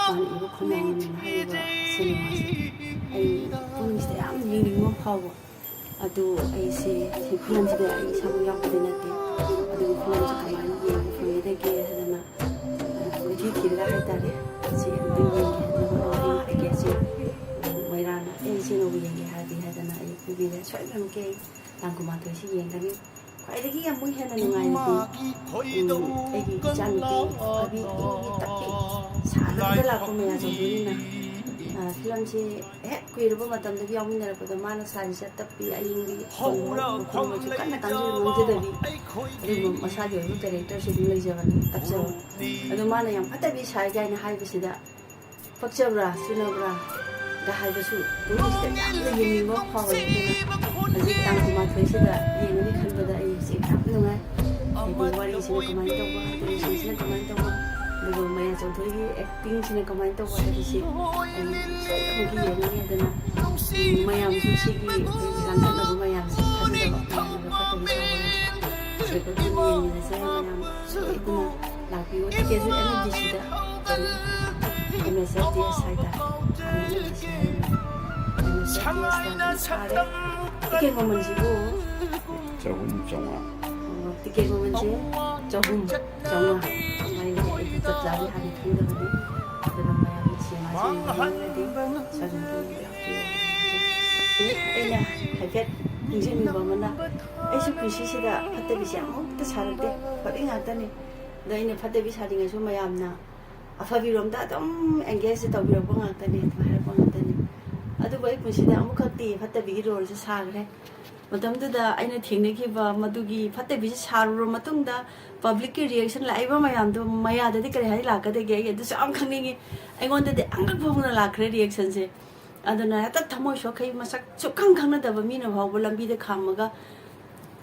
ꯃꯥꯅ ꯏꯕ ꯈꯨꯟꯅꯥꯡ ꯍꯥꯏꯔꯤꯕ ꯁꯤꯅꯦꯃꯥꯁꯦ ꯑꯩ ꯄꯨꯛꯅꯤꯡꯁꯤꯗ ꯌꯥꯝ ꯌꯦꯡꯅꯤꯡꯕ ꯑꯃ ꯐꯥꯎꯕ꯫ ꯑꯗꯨ ꯑꯩꯁꯦ ꯁꯤ ꯐꯤꯂꯝꯁꯤꯗ ꯑꯩ ꯏꯁꯥꯃꯛ ꯌꯥꯎꯕꯗꯤ ꯅꯠꯇꯦ꯫ ꯑꯗꯨꯕꯨ ꯐꯤꯂꯝꯁꯦ ꯀꯃꯥꯏꯅ ꯌꯦꯡꯕ ꯐꯪꯒꯗꯒꯦ ꯍꯥꯏꯗꯅ, ꯑ, ꯀꯣꯏꯊꯤ ꯊꯤꯔꯒ ꯍꯥꯏꯇꯥꯔꯦ, ꯁꯤ ꯑꯝꯇꯪ ꯌꯦꯡꯒꯦ ꯍꯥꯏꯗꯅ ꯍꯣꯠꯅꯕꯗ ꯑꯩꯒꯤ ticketꯁꯦ, ꯑ, ꯃꯩꯔꯥꯅ "ꯑꯩ ꯁꯤ ꯅꯧꯕ ꯌꯦꯡꯒꯦ" ꯍꯥꯏꯔꯗꯤ ꯍꯥꯏꯗꯅ ꯑꯩ ꯄꯨꯕꯤꯔꯦ꯫ ꯁꯣꯏꯗꯅꯃꯛꯀꯤ ꯑꯩ ꯇꯥꯡ ꯀꯨꯟꯃꯥꯊꯣꯏꯁꯤ ꯌꯦꯡꯒꯅꯤ꯫ ꯈ꯭ꯋꯥꯏꯗꯒꯤ ꯑꯃꯨꯛ ꯍꯦꯟꯅ ꯅꯨꯡꯉꯥꯏꯕꯗꯤ, ꯎꯝ, ꯑꯩꯒꯤ ꯏꯆꯥꯅꯨꯄꯤ ꯐꯥꯕꯤ ꯏꯪꯒꯤ ꯇꯞꯄꯤ ꯁꯥꯟꯅꯕꯗ ꯂꯥꯛꯄ ꯃꯌꯥꯝ ꯆꯧꯗꯣꯏꯅꯤꯅ, ꯑ, ꯐꯤꯂꯝꯁꯤ ꯍꯦꯛ ꯀꯨꯏꯔꯕ ꯃꯇꯝꯗꯒꯤ ꯌꯥꯎꯃꯤꯟꯅꯔꯛꯄꯗ ꯃꯥꯅ ꯁꯥꯔꯤ ꯆꯠ ꯇꯞꯄꯤ ꯑꯏꯪꯕꯤ ꯈꯣꯟꯃꯣꯛ ꯃꯈꯣꯟ ꯃꯆꯨ ꯀꯟꯅ ꯇꯥꯡꯖꯕ ꯉꯝꯖꯗꯕꯤ, ꯑꯗꯨꯒꯨꯝꯕ ꯃꯁꯥꯒꯤ ꯑꯣꯏꯕ characterꯁꯨ ꯑꯗꯨꯝ ꯂꯩꯖꯕꯅꯤ, ꯇꯞꯆꯕ꯫ ꯑꯗꯣ ꯃꯥꯅ "ꯌꯥꯝ ꯐꯠꯇꯕꯤ ꯁꯥꯏ" ꯀꯥꯏꯅ ꯍꯥꯏꯕꯁꯤꯗ ꯄꯛꯆꯕ꯭ꯔꯥ, ꯆꯨꯅꯕ꯭ꯔꯥ? ꯀ ꯍꯥꯏꯕꯁꯨ ꯄꯨꯝꯅꯃꯛꯇ ꯌꯥꯝꯅ ꯌꯦꯡꯅꯤꯡꯕ ꯐꯥꯎꯋꯦ꯫ ꯑꯗꯨꯅ ꯍꯧꯖꯤꯛ ꯇꯥꯡ ꯀꯨꯟꯃꯥꯊꯣꯏꯁꯤꯗ ꯌꯦꯡꯒꯅꯤ ꯈꯟꯕꯗ ꯑꯩ ꯍꯧꯖꯤꯛ ꯌꯥꯝ ꯅꯨꯡꯉꯥꯏ꯫ ꯍꯥꯏꯗꯤ ꯋꯥꯔꯤꯁꯤꯅ ꯀꯃꯥꯏꯅ ꯇꯧꯕ, ꯗ꯭ꯔꯦꯁꯤꯡꯁꯤꯅ ꯀꯃꯥꯏꯅ ꯇꯧꯕ, ꯑꯗꯨꯒ ꯃꯌꯥ ꯆꯧꯊꯣꯏꯒꯤ ꯑꯦꯛꯇꯤꯡꯁꯤꯅ ꯀꯃꯥꯏꯅ ꯇꯧꯕ ꯍꯥꯏꯕꯁꯤ ꯑꯩ ꯁꯣꯏꯗꯅꯃꯛꯀꯤ ꯌꯦꯡꯒꯅꯤ꯫ ꯑꯗꯨꯅ ꯃꯌꯥꯝꯁꯨ ꯁꯤꯒꯤ ꯑꯩꯈꯣꯏꯒꯤ ꯂꯥꯡꯈꯠꯅꯕ ꯃꯌꯥꯝꯁꯤ ꯊꯥꯖꯗꯕ ꯃꯌꯥꯝꯅ ꯐꯠꯇꯕ ꯁꯥꯕ ꯌꯥꯗꯦ꯫ ꯁꯤꯗ ꯑꯗꯨꯝ ꯌꯦꯡꯃꯤꯟꯅꯁꯦ ꯃꯌꯥꯝ ꯁꯣꯏꯗꯅ꯫ ꯂꯥꯛꯄꯤꯌꯨ꯫ ꯇꯤꯀꯦꯠꯁꯨ ꯑꯦꯝ ꯑꯦꯐ ꯗꯤ ꯁꯤꯗ ꯑꯗꯨꯝ ꯑꯦꯝ ꯑꯦꯁ ꯑꯦꯐ ꯗꯤ ꯑꯦꯁ ꯍꯥꯏꯇꯥꯔꯦ꯫ ꯑꯗꯨꯝ ꯑꯦꯝ ꯑꯦꯐ ꯗꯤ ꯁꯤ ꯍꯥꯏꯔꯝꯕ ꯑꯦꯝ ꯑꯦꯁ ꯑꯦꯐ ꯗꯤ ꯑꯦꯁꯇ ꯑꯗꯨꯝ ꯁꯥꯔꯦ꯫ ꯇꯤꯀꯦꯠ ꯃꯃꯜꯁꯤꯕꯨ ꯆꯍꯨꯝ ꯆꯥꯝꯃꯉꯥ꯫ ꯑꯣ, ꯇꯤꯀꯦꯠ ꯃꯃꯜꯁꯦ ꯆꯍꯨꯝ ꯆꯥꯝꯃꯉꯥ ꯍꯥꯏꯔꯤꯁꯦ ꯑꯩꯗꯤ ꯆꯞ ꯆꯥꯕꯤ ꯍꯥꯟꯅ ꯈꯪꯗꯕꯅꯤ꯫ ꯑꯗꯨꯅ ꯃꯌꯥꯝꯅ ꯁꯤꯅꯦꯃꯥꯁꯤ ꯌꯦꯡꯅꯤꯡꯉꯒꯗꯤ ꯁ꯭ꯋꯥꯏꯗꯒꯤ ꯂꯥꯛꯄꯤꯌꯨ꯫ ꯑꯩꯅ ꯍꯥꯏꯐꯦꯠ ꯅꯤꯡꯁꯤꯡꯅꯤꯡꯕ ꯑꯃꯅ, ꯑꯩꯁꯨ ꯄꯨꯟꯁꯤꯁꯤꯗ ꯐꯠꯇꯕꯤꯁꯦ ꯑꯃꯨꯛꯇ ꯁꯥꯔꯛꯇꯦ, ꯐꯕꯤ ꯉꯥꯛꯇꯅꯤ꯫ ꯑꯗꯣ ꯑꯩꯅ ꯐꯠꯇꯕꯤ ꯁꯥꯅꯤꯡꯉꯁꯨ ꯃꯌꯥꯝꯅ ꯑꯐꯕꯤꯔꯣꯝꯗ ꯑꯗꯨꯝ ꯑꯦꯡꯒꯦꯖ ꯇꯧꯕꯤꯔꯛꯄ ꯉꯥꯛꯇꯅꯤ, ꯑꯗꯨꯝ ꯍꯥꯏꯔꯛꯄ ꯉꯥꯛꯇꯅꯤ꯫ ꯑꯗꯨꯕꯨ ꯑꯩ ꯄꯨꯟꯁꯤꯗ ꯑꯃꯨꯛꯈꯛꯇꯤ ꯐꯠꯇꯕꯤꯒꯤ ꯔꯣꯜꯁꯦ ꯁꯥꯈ꯭ꯔꯦ꯫ ꯃꯇꯝꯗꯨꯗ ꯑꯩꯅ ꯊꯦꯡꯅꯈꯤꯕ ꯃꯗꯨꯒꯤ ꯐꯠꯇꯕꯤꯁꯦ ꯁꯥꯔꯨꯔ ꯃꯇꯨꯡꯗ ꯄꯕ꯭ꯂꯤꯛꯀꯤ ꯔꯤꯌꯦꯛꯁꯟ ꯂꯥꯛꯏꯕ ꯃꯌꯥꯝꯗꯣ ꯃꯌꯥꯗꯗꯤ ꯀꯔꯤ ꯍꯥꯏ ꯂꯥꯛꯀꯗꯒꯦ? ꯑꯩ ꯑꯗꯨꯁꯨ ꯌꯥꯝ ꯈꯪꯅꯤꯡꯉꯤ꯫ ꯑꯩꯉꯣꯟꯗꯗꯤ ꯑꯃꯈꯛ ꯐꯥꯎꯅ ꯂꯥꯛꯈ꯭ꯔꯦ ꯔꯤꯌꯦꯛꯁꯟꯁꯦ꯫ ꯑꯗꯨꯅ ꯍꯦꯛꯇ ꯊꯃꯣꯏ ꯁꯣꯛꯈꯩ, ꯃꯁꯛ ꯁꯨꯛꯈꯪ ꯈꯪꯅꯗꯕ ꯃꯤꯅ ꯐꯥꯎꯕ ꯂꯝꯕꯤꯗ ꯈꯥꯝꯃꯒ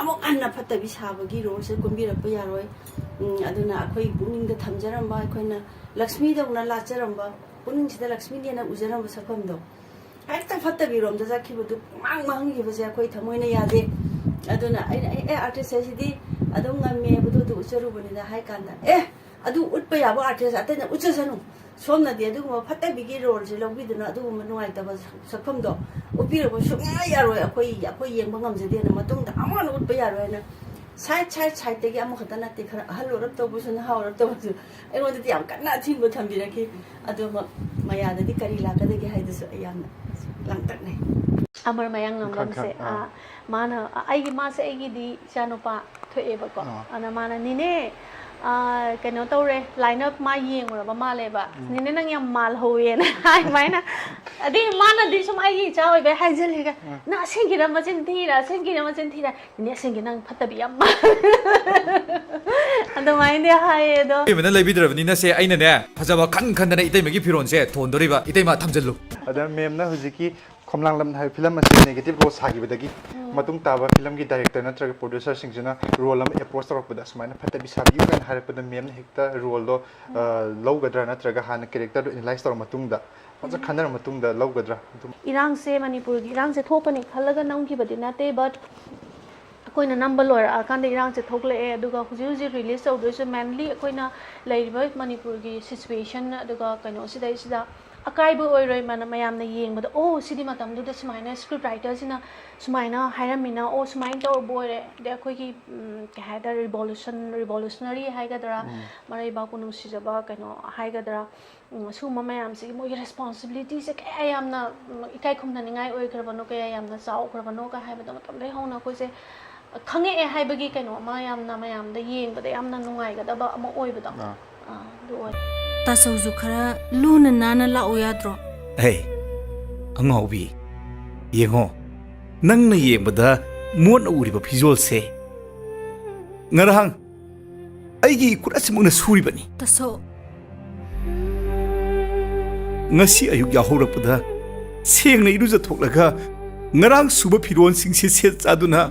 ꯑꯃꯨꯛ ꯍꯟꯅ ꯐꯠꯇꯕꯤ ꯁꯥꯕꯒꯤ ꯔꯣꯜꯁꯦ ꯀꯨꯝꯕꯤꯔꯛꯄ ꯌꯥꯔꯣꯏ꯫ ꯎꯝ, ꯑꯗꯨꯅ ꯑꯩꯈꯣꯏ ꯄꯨꯛꯅꯤꯡꯗ ꯊꯝꯖꯔꯝꯕ, ꯑꯩꯈꯣꯏꯅ ꯂꯛꯁꯃꯤꯗꯧꯅ ꯂꯥꯠꯆꯔꯝꯕ, ꯄꯨꯛꯅꯤꯡꯁꯤꯗ ꯂꯛꯁꯃꯤꯅꯦꯅ ꯎꯖꯔꯝꯕ ꯁꯛꯐꯝꯗꯣ ꯍꯦꯛꯇ ꯐꯠꯇꯕꯤꯔꯣꯝꯗ ꯆꯠꯈꯤꯕꯗꯨ ꯄꯨꯡꯃꯥꯡ ꯃꯥꯡꯈꯤꯕꯁꯦ ꯑꯩꯈꯣꯏ ꯊꯃꯣꯏꯅ ꯌꯥꯗꯦ꯫ ꯑꯗꯨꯅ ꯑꯩꯅ, "ꯑꯦ, ꯑꯦ, ꯑꯥꯔꯇꯤꯁ ꯍꯥꯏꯁꯤꯗꯤ ꯑꯗꯨꯝ ꯉꯝꯃꯦ, ꯑꯗꯨ, ꯑꯗꯨ ꯎꯠꯆꯔꯨꯕꯅꯤꯗ" ꯍꯥꯏ ꯀꯥꯟꯗ, "ꯑꯦ, ꯑꯗꯨ ꯎꯠꯄ ꯌꯥꯕ ꯑꯥꯔꯇꯤꯁ ꯑꯇꯩꯅ ꯎꯠꯆꯁꯅꯨ, ꯁꯣꯝꯅꯗꯤ ꯑꯗꯨꯒꯨꯝꯕ ꯐꯠꯇꯕꯤꯒꯤ ꯔꯣꯜꯁꯦ ꯂꯧꯕꯤꯗꯨꯅ ꯑꯗꯨꯒꯨꯝꯕ ꯅꯨꯡꯉꯥꯏꯇꯕ ꯁꯛꯐꯝꯗꯣ ꯎꯠꯄꯤꯔꯛꯄ ꯁꯨꯡꯌꯥ ꯌꯥꯔꯣꯏ, ꯑꯩꯈꯣꯏ, ꯑꯩꯈꯣꯏ ꯌꯦꯡꯕ ꯉꯝꯖꯗꯦꯅ" ꯃꯇꯨꯡꯗ ꯑꯃꯨꯛ ꯍꯟꯅ ꯎꯠꯄ ꯌꯥꯔꯣꯏ ꯍꯥꯏꯅ ꯁꯥꯏꯠ, ꯁꯥꯏꯠ, ꯁꯥꯏꯠꯇꯒꯤ ꯑꯃꯈꯛꯇ ꯅꯠꯇꯦ, ꯈꯔ ꯑꯍꯜ ꯑꯣꯏꯔꯞ ꯇꯧꯕꯁꯨ, ꯅꯍꯥ ꯑꯣꯏꯔꯞ ꯇꯧꯕꯁꯨ ꯑꯩꯉꯣꯟꯗꯗꯤ ꯌꯥꯝ ꯀꯟꯅ ꯑꯊꯤꯡꯕ ꯊꯝꯕꯤꯔꯛꯈꯤ꯫ ꯑꯗꯨꯃꯛ ꯃꯌꯥꯗꯗꯤ ꯀꯔꯤ ꯂꯥꯛꯀꯗꯒꯦ ꯍꯥꯏꯗꯨꯁꯨ ꯑꯩ ꯌꯥꯝꯅ ꯂꯥꯡꯇꯛꯅꯩ꯫ ꯑꯃꯔ ꯃꯌꯥꯡ ꯈꯪ-, ꯂꯝꯕꯝꯁꯦ, ꯈꯪ-, ꯑꯥ꯫ ꯑꯥ, ꯃꯥꯅ, ꯑ-, ꯑꯩꯒꯤ, ꯃꯥꯁꯦ ꯑꯩꯒꯤꯗꯤ ꯏꯆꯥꯅꯨꯄꯥ ꯊꯣꯛꯑꯦꯕꯀꯣ꯫ ꯑꯥ꯫ ꯑꯗꯨꯅ ꯃꯥꯅ, "ꯅꯦꯅꯦ, ꯑꯥ, ꯀꯩꯅꯣ ꯇꯧꯔꯦ, ꯂꯥꯏꯟ ꯑꯞ ꯃꯥ ꯌꯦꯡꯉꯨꯔꯕ ꯃꯥꯜꯂꯦꯕ꯫ "ꯅꯦꯅꯦ, ꯅꯪ ꯌꯥꯝ ꯃꯥꯜꯍꯧꯋꯦꯅ" ꯍꯥꯏ ꯑꯗꯨꯃꯥꯏꯅ꯫ ꯑꯗꯩ ꯃꯥꯅꯗꯤ ꯁꯨꯝ ꯑꯩꯒꯤ ꯏꯆꯥ ꯑꯣꯏꯕꯩ ꯍꯥꯏꯖꯤꯜꯂꯤꯒ, "ꯅꯪ ꯑꯁꯦꯡꯒꯤꯔ ꯃꯆꯤꯟ ꯊꯤꯔ, ꯑꯁꯦꯡꯒꯤꯔ ꯃꯆꯤꯟ ꯊꯤꯔ?" "ꯅꯦꯅꯦ, ꯑꯁꯦꯡꯒꯤ ꯅꯪ ꯐꯠꯇꯕꯤ ꯌꯥꯝ ꯃꯥꯜꯂꯦ" ꯑꯗꯨꯃꯥꯏꯅꯗꯤ ꯍꯥꯏꯌꯦ꯫ ꯑꯗꯣ ꯏꯇꯩꯃꯅ ꯂꯩꯕꯤꯗ꯭ꯔꯕꯅꯤꯅ ꯁꯦ, ꯑꯩꯅꯅꯦ, ꯐꯖꯕ ꯈꯟ ꯈꯟꯗꯅ ꯏꯇꯩꯃꯒꯤ ꯐꯤꯔꯣꯜꯁꯦ ꯊꯣꯟꯗꯣꯔꯤꯕ꯫ ꯏꯇꯩꯃ, ꯊꯝꯖꯤꯜꯂꯨ꯫ ꯑꯗ ꯃꯦꯝꯅ ꯍꯧꯖꯤꯛꯀꯤ ꯈꯣꯝꯂꯥꯡꯂꯝ ꯍꯥꯏꯕ ꯐꯤꯂꯝ ꯑꯁꯤ ꯅꯦꯒꯦꯇꯤꯚ ꯔꯣꯜ ꯁꯥꯈꯤꯕꯗꯒꯤ ꯃꯇꯨꯡ ꯇꯥꯕ ꯐꯤꯂꯝꯒꯤ ꯗꯥꯏꯔꯦꯛꯇꯔ ꯅꯠꯇ꯭ꯔꯒ ꯄ꯭ꯔꯣꯗ꯭ꯌꯨꯁꯔꯁꯤꯡꯁꯤꯅ ꯔꯣꯜ ꯑꯃ ꯑꯦꯄ꯭ꯔꯣꯆ ꯇꯧꯔꯛꯄꯗ ꯁꯨꯃꯥꯏꯅ "ꯐꯠꯇꯕꯤ ꯁꯥꯕꯤꯌꯨ" ꯀꯥꯏꯅ ꯍꯥꯏꯔꯛꯄꯗ ꯃꯦꯝꯅ ꯍꯦꯛꯇ ꯔꯣꯜꯗꯣ, ꯑ, ꯂꯧꯒꯗ꯭ꯔꯥ, ꯅꯠꯇ꯭ꯔꯒ ꯍꯥꯟꯅ ꯀꯦꯔꯦꯛꯇꯔꯗꯣ ꯑꯦꯅꯥꯂꯥꯏꯁ ꯇꯧꯔ ꯃꯇꯨꯡꯗ, ꯐꯖꯅ ꯈꯟꯅꯔ ꯃꯇꯨꯡꯗ ꯂꯧꯒꯗ꯭ꯔꯥ? ꯑꯗꯨꯝ ꯏꯔꯥꯡꯁꯦ, ꯃꯅꯤꯄꯨꯔꯒꯤ ꯏꯔꯥꯡꯁꯦ ꯊꯣꯛꯀꯅꯤ ꯈꯜꯂꯒ ꯅꯝꯈꯤꯕꯗꯤ ꯅꯠꯇꯦ, but ꯑꯩꯈꯣꯏꯅ ꯅꯝꯕ ꯂꯣꯏꯔꯛꯑꯀꯥꯟꯗ ꯏꯔꯥꯡꯁꯦ ꯊꯣꯛꯂꯛꯑꯦ꯫ ꯑꯗꯨꯒ ꯍꯧꯖꯤꯛ ꯍꯧꯖꯤꯛ ꯔꯤꯂꯤꯁ ꯇꯧꯗꯣꯏꯁꯦ mainly ꯑꯩꯈꯣꯏꯅ ꯂꯩꯔꯤꯕ ꯃꯅꯤꯄꯨꯔꯒꯤ ꯁꯤꯆꯨꯋꯦꯁꯟ, ꯑꯗꯨꯒ ꯀꯩꯅꯣꯁꯤꯗꯩꯁꯤꯗ ꯑꯀꯥꯏꯕ ꯑꯣꯏꯔꯣꯏ꯫ ꯃꯅ-, ꯃꯌꯥꯝꯅ ꯌꯦꯡꯕꯗ, "ꯑꯣ, ꯁꯤꯗꯤ ꯃꯇꯝꯗꯨꯗ ꯁꯨꯃꯥꯏꯅ ꯁ꯭ꯀ꯭ꯔꯤꯞ ꯔꯥꯏꯇꯔꯁꯤꯅ ꯁꯨꯃꯥꯏꯅ ꯍꯥꯏꯔꯝꯃꯤꯅ, ꯑꯣ, ꯁꯨꯃꯥꯏꯅ ꯇꯧꯔꯕ ꯑꯣꯏꯔꯦ"꯫ ꯑꯗꯩ ꯑꯩꯈꯣꯏꯒꯤ, ꯎꯝ, ꯀꯩ ꯍꯥꯏꯇꯥꯔꯦ, ꯔꯤꯚꯣꯂꯨꯁꯟ, ꯔꯤꯚꯣꯂꯨꯁꯅꯔꯤ ꯍꯥꯏꯒꯗ꯭ꯔꯥ, ꯎꯝ꯫ ꯃꯔꯩꯕꯥꯛꯄꯨ ꯅꯨꯡꯁꯤꯖꯕ ꯀꯩꯅꯣ ꯍꯥꯏꯒꯗ꯭ꯔꯥ, ꯎꯝ, ꯁꯤꯒꯨꯝꯕ ꯃꯌꯥꯝꯁꯤꯒꯤ ꯃꯣꯏꯒꯤ ꯔꯦꯁꯄꯣꯟꯁꯤꯕꯤꯂꯤꯇꯤꯁꯦ ꯀꯌꯥ ꯌꯥꯝꯅ, ꯎꯝ, ꯏꯀꯥꯏ ꯈꯨꯝꯅꯅꯤꯡꯉꯥꯏ ꯑꯣꯏꯈ꯭ꯔꯕꯅꯣ, ꯀꯌꯥ ꯌꯥꯝꯅ ꯆꯥꯎꯈ꯭ꯔꯕꯅꯣꯒ ꯍꯥꯏꯕꯗꯣ ꯃꯇꯝꯗꯒꯤ ꯍꯧꯅ ꯑꯩꯈꯣꯏꯁꯦ ꯈꯪꯉꯛꯑꯦ ꯍꯥꯏꯕꯒꯤ ꯀꯩꯅꯣ ꯑꯃ, ꯌꯥꯝꯅ ꯃꯌꯥꯝꯗ ꯌꯦꯡꯕꯗ ꯌꯥꯝꯅ ꯅꯨꯡꯉꯥꯏꯒꯗꯕ ꯑꯃ ꯑꯣꯏꯕꯗꯣ, ꯑꯥ꯫ ꯑꯥ, ꯑꯗꯨ ꯑꯣꯏ꯫ ꯇꯥꯆꯧꯁꯨ ꯈꯔ ꯂꯨꯅ ꯅꯥꯟꯅ ꯂꯥꯛꯎ ꯌꯥꯗ꯭ꯔꯣ? ꯍꯦ, ꯑꯉꯥꯎꯕꯤ, ꯌꯦꯡꯉꯣ, ꯅꯪꯅ ꯌꯦꯡꯕꯗ ꯃꯣꯠꯅ ꯎꯔꯤꯕ ꯐꯤꯖꯣꯜꯁꯦ ꯉꯔꯥꯡ ꯑꯩꯒꯤ ꯏꯈꯨꯠ ꯑꯁꯤꯃꯛꯅ ꯁꯨꯔꯤꯕꯅꯤ꯫ ꯇꯥꯆꯧ꯫ ꯉꯁꯤ ꯑꯌꯨꯛ ꯌꯥꯍꯧꯔꯛꯄꯗ ꯁꯦꯡꯅ ꯏꯔꯨꯖꯊꯣꯛꯂꯒ ꯉꯔꯥꯡ ꯁꯨꯕ ꯐꯤꯔꯣꯜꯁꯤꯡꯁꯦ ꯁꯦꯠ ꯆꯥꯗꯨꯅ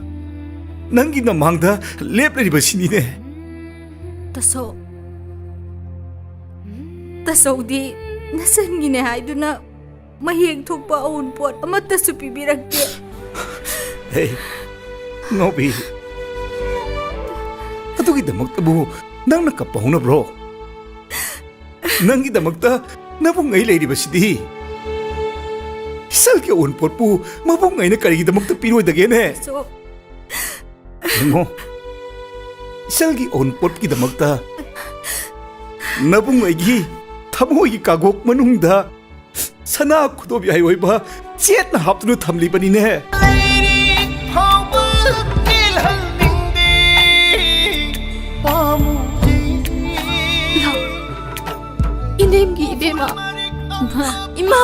ꯅꯪꯒꯤ ꯅꯃꯥꯡꯗ ꯂꯦꯞꯂꯤꯕꯁꯤꯅꯤꯅꯦ꯫ ꯇꯥꯆꯧ, ꯇꯥꯆꯧꯗꯤ ꯅꯆꯟꯒꯤꯅꯦ ꯍꯥꯏꯗꯨꯅ ꯃꯌꯦꯛ ꯊꯣꯛꯄ ꯑꯎꯟꯄꯣꯠ ꯑꯃꯠꯇꯁꯨ ꯄꯤꯕꯤꯔꯛꯇꯦ꯫ ꯍꯦ, ꯉꯥꯎꯕꯤ, ꯑꯗꯨꯒꯤꯗꯃꯛꯇꯕꯨ ꯅꯪꯅ ꯀꯞꯄ ꯍꯧꯅꯕ꯭ꯔꯣ? ꯅꯪꯒꯤꯗꯃꯛꯇ ꯅꯕꯨꯡ ꯑꯩ ꯂꯩꯔꯤꯕꯁꯤꯗꯤ꯫ ꯏꯆꯜꯒꯤ ꯑꯎꯟꯄꯣꯠꯄꯨ ꯃꯕꯨꯡ ꯑꯩꯅ ꯀꯔꯤꯒꯤꯗꯃꯛꯇ ꯄꯤꯔꯣꯏꯗꯒꯦꯅꯦ? ꯁꯣ- ꯌꯦꯡꯉꯣ, ꯏꯆꯜꯒꯤ ꯑꯎꯟꯄꯣꯠꯀꯤꯗꯃꯛꯇ ꯅꯕꯨꯡ ꯑꯩꯒꯤ ꯊꯃꯣꯏꯒꯤ ꯀꯥꯒꯣꯛ ꯃꯅꯨꯡꯗ ꯁꯅꯥ ꯈꯨꯗꯣꯞ ꯌꯥꯏ ꯑꯣꯏꯕ ꯆꯦꯠꯅ ꯍꯥꯞꯇꯨꯅ ꯊꯝꯂꯤꯕꯅꯤꯅꯦ꯫ ꯂꯩꯔꯤ ꯐꯥꯎꯕ ꯀꯦꯜꯍꯟꯅꯤꯡꯗꯦ꯫ ꯄꯥꯝꯃꯨ ꯏꯕꯦꯝꯒꯤ ꯏꯕꯦꯝꯃ꯫ ꯏꯃꯥ!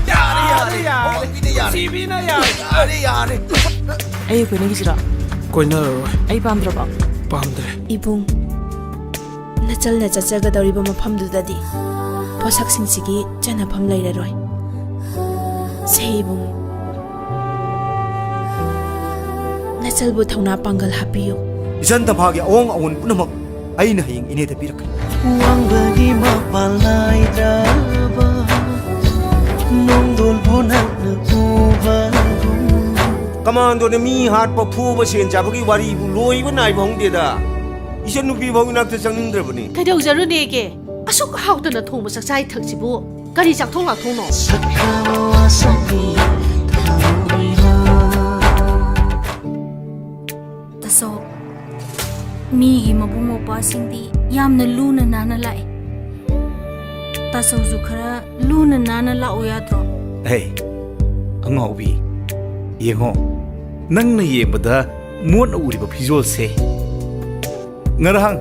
ꯌꯥꯔꯦ, ꯌꯥꯔꯦ, ꯌꯥꯔꯦ꯫ ꯁꯤꯕꯤꯅ ꯌꯥꯔꯦ꯫ ꯌꯥꯔꯦ, ꯌꯥꯔꯦ꯫ ꯑꯩ ꯀꯣꯏꯅꯈꯤꯁꯤꯔꯥ? ꯀꯣꯏꯅꯔꯔꯣꯏ꯫ ꯑꯩ ꯄꯥꯝꯗ꯭ꯔꯕꯣ? ꯄꯥꯝꯗ꯭ꯔꯦ꯫ ꯏꯕꯨꯡ, ꯅꯆꯜꯅ ꯆꯠꯆꯒꯗꯧꯔꯤꯕ ꯃꯐꯝꯗꯨꯗꯗꯤ ꯄꯣꯠꯁꯛꯁꯤꯡꯁꯤꯒꯤ ꯆꯟꯅꯐꯝ ꯂꯩꯔꯔꯣꯏ꯫ ꯁꯦ ꯏꯕꯨꯡ, ꯅꯆꯜꯕꯨ ꯊꯧꯅꯥ ꯄꯥꯡꯒꯜ ꯍꯥꯞꯄꯤꯌꯨ꯫ ꯏꯆꯟ ꯇꯝꯐꯥꯒꯤ ꯑꯋꯣꯡ ꯑꯑꯣꯟ ꯄꯨꯝꯅꯃꯛ ꯑꯩꯅ ꯍꯌꯦꯡ ꯏꯅꯦꯗ ꯄꯤꯔꯛꯀꯅꯤ꯫ ꯋꯥꯡꯕꯒꯤ ꯃꯄꯥꯟ ꯅꯥꯏꯗ꯭ꯔꯕ ꯅꯣꯡꯗꯣꯜꯕꯨ ꯅꯪꯅ ꯎꯕꯒꯨꯝ꯫ ꯀꯃꯥꯟꯗꯣꯅ ꯃꯤ ꯍꯥꯠꯄ, ꯐꯨꯕ, ꯁꯦꯟ ꯆꯥꯕꯒꯤ ꯋꯥꯔꯤꯕꯨ ꯂꯣꯏꯕ ꯅꯥꯏꯕ ꯍꯧꯅꯗꯦꯗ꯫ ꯏꯆꯟ ꯅꯨꯄꯤ ꯐꯥꯎ ꯏꯅꯥꯛꯇ ꯆꯪꯅꯤꯡꯗ꯭ꯔꯕꯅꯤ꯫ ꯀꯩꯗꯧꯖꯔꯨꯅꯦꯒꯦ? ꯑꯁꯨꯛ ꯍꯥꯎꯇꯅ ꯊꯣꯡꯕ ꯆꯥꯛꯆꯥ ꯏꯊꯛꯁꯤꯕꯨ ꯀꯔꯤ ꯆꯥꯛꯊꯣꯡ ꯂꯥꯛꯊꯣꯡꯅꯣ? ꯁꯛꯈ꯭ꯔꯕ ꯋꯥꯁꯛꯅꯤ ꯊꯥꯔꯣꯏꯔꯣ꯫ ꯇꯥꯆꯧ, ꯃꯤꯒꯤ ꯃꯕꯨꯡ ꯃꯧꯄ꯭ꯋꯥꯁꯤꯡꯗꯤ ꯌꯥꯝꯅ ꯂꯨꯅ ꯅꯥꯟꯅ ꯂꯥꯛꯑꯦ꯫ ꯇꯥꯆꯧꯁꯨ ꯈꯔ ꯂꯨꯅ ꯅꯥꯟꯅ ꯂꯥꯛꯎ ꯌꯥꯗ꯭ꯔꯣ? ꯍꯦ, ꯑꯉꯥꯎꯕꯤ, ꯌꯦꯡꯉꯣ, ꯅꯪꯅ ꯌꯦꯡꯕꯗ ꯃꯣꯠꯅ ꯎꯔꯤꯕ ꯐꯤꯖꯣꯜꯁꯦ ꯉꯔꯥꯡ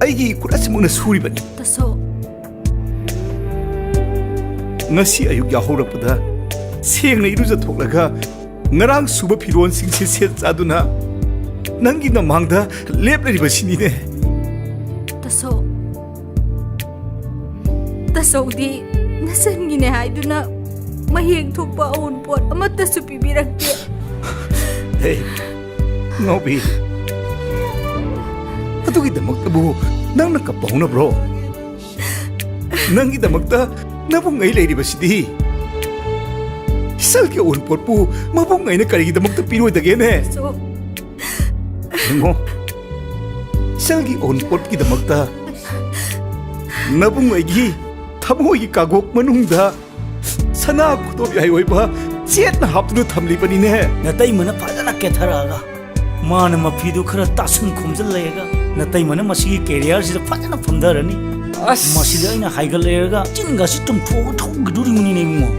ꯑꯩꯒꯤ ꯏꯈꯨꯠ ꯑꯁꯤꯃꯛꯅ ꯁꯨꯔꯤꯕꯅꯤ꯫ ꯇꯥꯆꯧ꯫ ꯉꯁꯤ ꯑꯌꯨꯛ ꯌꯥꯍꯧꯔꯛꯄꯗ ꯁꯦꯡꯅ ꯏꯔꯨꯖꯊꯣꯛꯂꯒ ꯉꯔꯥꯡ ꯁꯨꯕ ꯐꯤꯔꯣꯜꯁꯤꯡꯁꯦ ꯁꯦꯠ ꯆꯥꯗꯨꯅ ꯅꯪꯒꯤ ꯅꯃꯥꯡꯗ ꯂꯦꯞꯂꯤꯕꯁꯤꯅꯤꯅꯦ꯫ ꯇꯥꯆꯧ, ꯇꯥꯆꯧꯗꯤ ꯅꯆꯟꯒꯤꯅꯦ ꯍꯥꯏꯗꯨꯅ ꯃꯍꯦꯛ ꯊꯣꯛꯄ ꯑꯎꯟꯄꯣꯠ ꯑꯃꯠꯇꯁꯨ ꯄꯤꯕꯤꯔꯛꯇꯦ꯫ ꯍꯦ, ꯉꯥꯎꯕꯤ, ꯑꯗꯨꯒꯤꯗꯃꯛꯇꯕꯨ ꯅꯪꯅ ꯀꯞꯄ ꯍꯧꯅꯕ꯭ꯔꯣ? ꯅꯪꯒꯤꯗꯃꯛꯇ ꯅꯕꯨꯡ ꯑꯩ ꯂꯩꯔꯤꯕꯁꯤꯗꯤ꯫ ꯏꯆꯜꯒꯤ ꯑꯎꯟꯄꯣꯠꯄꯨ ꯃꯕꯨꯡ ꯑꯩꯅ ꯀꯔꯤꯒꯤꯗꯃꯛꯇ ꯄꯤꯔꯣꯏꯗꯒꯦꯅꯦ? ꯁꯣ- ꯌꯦꯡꯉꯣ, ꯏꯆꯜꯒꯤ ꯑꯎꯟꯄꯣꯠꯀꯤꯗꯃꯛꯇ ꯅꯕꯨꯡ ꯑꯩꯒꯤ ꯊꯃꯣꯏꯒꯤ ꯀꯥꯒꯣꯛ ꯃꯅꯨꯡꯗ ꯁꯅꯥ ꯈꯨꯗꯣꯞ ꯌꯥꯏ ꯑꯣꯏꯕ ꯆꯦꯠꯅ ꯍꯥꯞꯇꯨꯅ ꯊꯝꯂꯤꯕꯅꯤꯅꯦ꯫ ꯅꯇꯩꯃꯅ ꯐꯖꯅ ꯀꯦꯊꯔꯛꯑꯒ ꯃꯥꯅ ꯃꯐꯤꯗꯨ ꯈꯔ ꯇꯥꯁꯟ ꯈꯣꯝꯖꯤꯜꯂꯦꯒ ꯅꯇꯩꯃꯅ ꯃꯁꯤꯒꯤ ꯀꯦꯔꯤꯌꯔꯁꯤꯗ ꯐꯖꯅ ꯐꯝꯊꯔꯅꯤ꯫ ꯑꯁ! ꯃꯁꯤꯗ ꯑꯩꯅ ꯍꯥꯏꯒꯠꯂꯦꯔꯒ ꯆꯤꯟꯒꯁꯤ ꯇꯨꯝꯊꯣꯛꯑꯒ ꯊꯣꯛꯈꯤꯗꯣꯔꯤꯕꯅꯤꯅꯦ ꯏꯕꯨꯡꯉꯣ꯫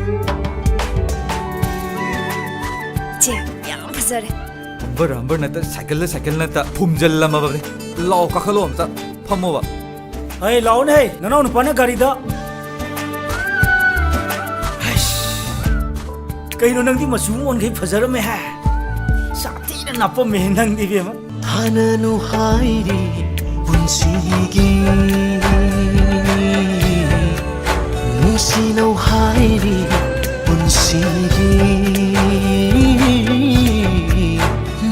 ꯆꯦ, ꯌꯥꯝ ꯐꯖꯔꯦ꯫ ꯍꯝꯕꯔ ꯍꯝꯕꯔ ꯅꯠꯇ, ꯁꯥꯏꯀꯜꯗ ꯁꯥꯏꯀꯜ ꯅꯠꯇ, ꯐꯨꯝꯖꯜꯂꯝꯃꯕꯅꯤ꯫ ꯂꯥꯛꯑꯣ, ꯀꯥꯈꯠꯂꯣ ꯑꯝꯇ, ꯐꯝꯃꯣꯕ꯫ ꯍꯩ, ꯂꯥꯛꯑꯣꯅꯦ, ꯍꯩ, ꯅꯅꯥꯎ ꯅꯨꯄꯥꯅ ꯒꯥꯔꯤꯗ꯫ ꯍꯩꯁ, ꯀꯩꯅꯣ ꯅꯪꯗꯤ ꯃꯆꯨ ꯑꯣꯟꯈꯩ ꯐꯖꯔꯝꯃꯦ ꯍꯥꯏ? ꯁꯥꯊꯤꯅ ꯅꯥꯄꯝꯃꯦ ꯅꯪꯗꯤ, ꯏꯕꯦꯝꯃ꯫ ꯍꯥꯟꯅꯅꯨ ꯍꯥꯏꯔꯤ ꯄꯨꯟꯁꯤꯒꯤ, ꯅꯨꯡꯁꯤꯅꯧ ꯍꯥꯏꯔꯤ ꯄꯨꯟꯁꯤꯒꯤ,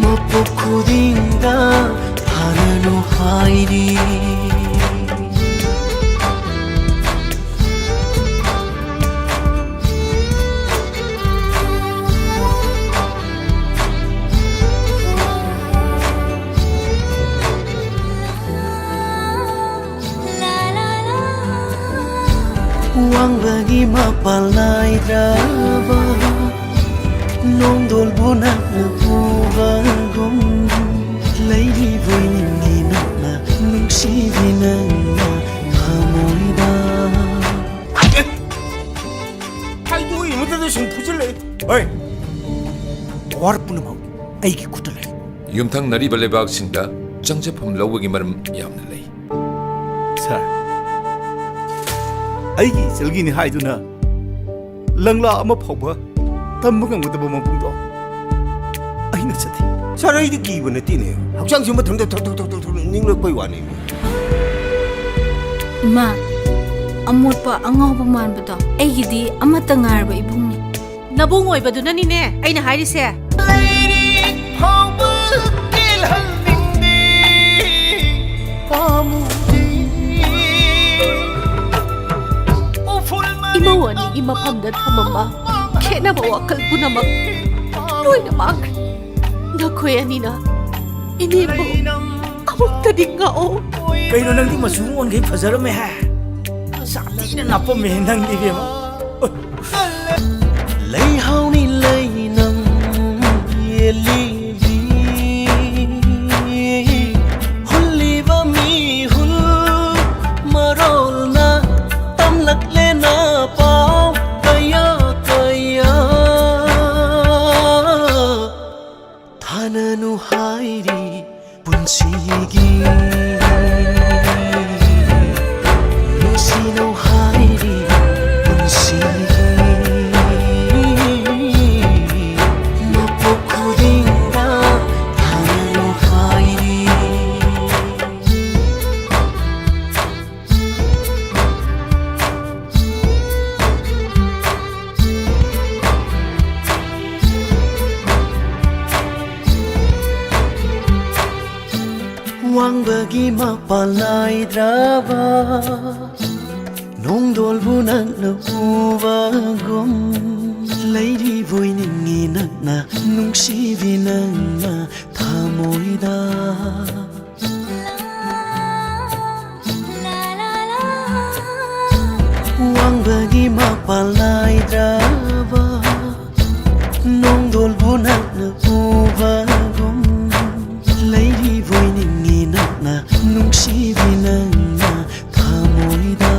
ꯃꯄꯣꯛ ꯈꯨꯗꯤꯡꯗ ꯍꯥꯟꯅꯅꯨ ꯍꯥꯏꯔꯤ꯫ ꯋꯥꯡꯕꯒꯤ ꯃꯄꯥꯜ ꯅꯥꯏꯗ꯭ꯔꯕ ꯅꯣꯡꯗꯣꯜꯕꯨ ꯅꯛꯅ ꯄꯨꯕꯒꯨꯝ ꯂꯩꯔꯤꯕꯣꯏ ꯅꯤꯡꯗꯤ ꯅꯛꯅ ꯅꯨꯡꯁꯤꯕꯤ ꯅꯪꯅ ꯊꯃꯣꯏꯗ꯫ ꯍꯥꯏꯗꯣꯛꯏ ꯃꯇꯝꯗ ꯁꯨꯝ ꯐꯨꯖꯜꯂꯛꯑꯦ꯫ ꯍꯣꯏ, ꯄꯋꯥꯔ ꯄꯨꯝꯅꯃꯛ ꯑꯩꯒꯤ ꯈꯨꯠꯇ ꯂꯩ꯫ ꯌꯨꯝꯊꯪꯅꯔꯤꯕ ꯂꯩꯕꯥꯛꯁꯤꯡꯗ ꯆꯪꯖꯐꯝ ꯂꯧꯕꯒꯤ ꯃꯔꯝ ꯌꯥꯝꯅ ꯂꯩ꯫ ꯁꯥꯔ, ꯑꯩꯒꯤ ꯏꯆꯜꯒꯤꯅꯤ ꯍꯥꯏꯗꯨꯅ ꯂꯪꯂꯥ ꯑꯃ ꯐꯥꯎꯕ ꯇꯝꯕ ꯉꯝꯒꯗꯕ ꯃꯕꯨꯡꯗꯣ ꯑꯩꯅ ꯆꯠꯊꯤ꯫ ꯁꯥꯔ, ꯑꯩꯗꯤ ꯀꯤꯕ ꯅꯠꯇꯦꯅꯦ꯫ ꯍꯛꯆꯥꯡꯁꯦ ꯃꯊꯟꯇ ꯊꯛ ꯊꯛ ꯊꯛ ꯊꯛ ꯊꯛ ꯅꯤꯛꯂꯛꯄꯩ ꯋꯥꯅꯦꯃꯤ꯫ ꯏꯃꯥ, ꯑꯃꯣꯠꯄ ꯑꯉꯥꯎꯕ ꯃꯥꯟꯕꯗꯣ ꯑꯩꯒꯤꯗꯤ ꯑꯃꯠꯇ ꯉꯥꯏꯔꯕ ꯏꯕꯨꯡꯅꯤ꯫ ꯅꯕꯨꯡ ꯑꯣꯏꯕꯗꯨꯅꯅꯤꯅꯦ ꯑꯩꯅ ꯍꯥꯏꯔꯤꯁꯦ꯫ ꯂꯩꯔꯤ ꯐꯥꯎꯕ ꯀꯦꯜꯍꯟꯅꯤꯡꯗꯦ ꯄꯥꯝꯃꯨꯗꯦ꯫ ꯎꯐꯨꯜ ꯃꯔꯤꯛ ꯏꯃꯧ ꯑꯅꯤꯒꯤ ꯃꯐꯝꯗ ꯊꯝꯃꯝꯕ ꯈꯦꯠꯅꯕ ꯋꯥꯈꯜ ꯄꯨꯝꯅꯃꯛ ꯂꯣꯏꯅ ꯃꯥꯡꯈ꯭ꯔꯦ꯫ ꯅꯈꯣꯏ ꯑꯅꯤꯅ ꯏꯅꯦꯕꯨ ꯑꯃꯨꯛꯇꯗꯤ ꯉꯥꯛꯑꯣ꯫ ꯀꯩꯅꯣ ꯅꯪꯗꯤ ꯃꯆꯨ ꯑꯣꯟꯈꯩ ꯐꯖꯔꯝꯃꯦ ꯍꯥꯏ? ꯁꯥꯊꯤꯅ ꯅꯥꯄꯝꯃꯦ ꯅꯪꯗꯤ ꯏꯕꯦꯝꯃ꯫ ꯂꯩꯍꯥꯎꯅꯤ ꯂꯩ ꯅꯪ ꯌꯦꯜꯂꯤꯕꯤ ꯍꯨꯜꯂꯤꯕ ꯃꯤꯍꯨꯜ ꯃꯔꯣꯜꯅ ꯇꯝꯂꯛꯂꯦꯅ ꯄꯥꯎ ꯀꯌꯥ ꯀꯌꯥ ꯊꯥꯅ ꯒꯤ ꯃꯄꯥꯟ ꯅꯥꯏꯗ꯭ꯔꯕ ꯅꯣꯡꯗꯣꯜꯕꯨ ꯅꯛꯅ ꯎꯕꯒꯨꯝ ꯂꯩꯔꯤꯕꯣꯏ ꯅꯤꯡꯉꯤ ꯅꯛꯅ ꯅꯨꯡꯁꯤꯕꯤ ꯅꯪꯅ ꯊꯃꯣꯏꯗ꯫ ꯋꯥꯡꯕꯒꯤ ꯃꯄꯥꯟ ꯅꯥꯏꯗ꯭ꯔꯕ ꯅꯣꯡꯗꯣꯜꯕꯨ ꯅꯛꯅ ꯎꯕꯒꯨꯝ ꯂꯩꯔꯤꯕꯣꯏ ꯅꯤꯡꯉꯤ ꯅꯛꯅ ꯅꯨꯡꯁꯤꯕꯤ ꯅꯪꯅ ꯊꯃꯣꯏꯗ꯫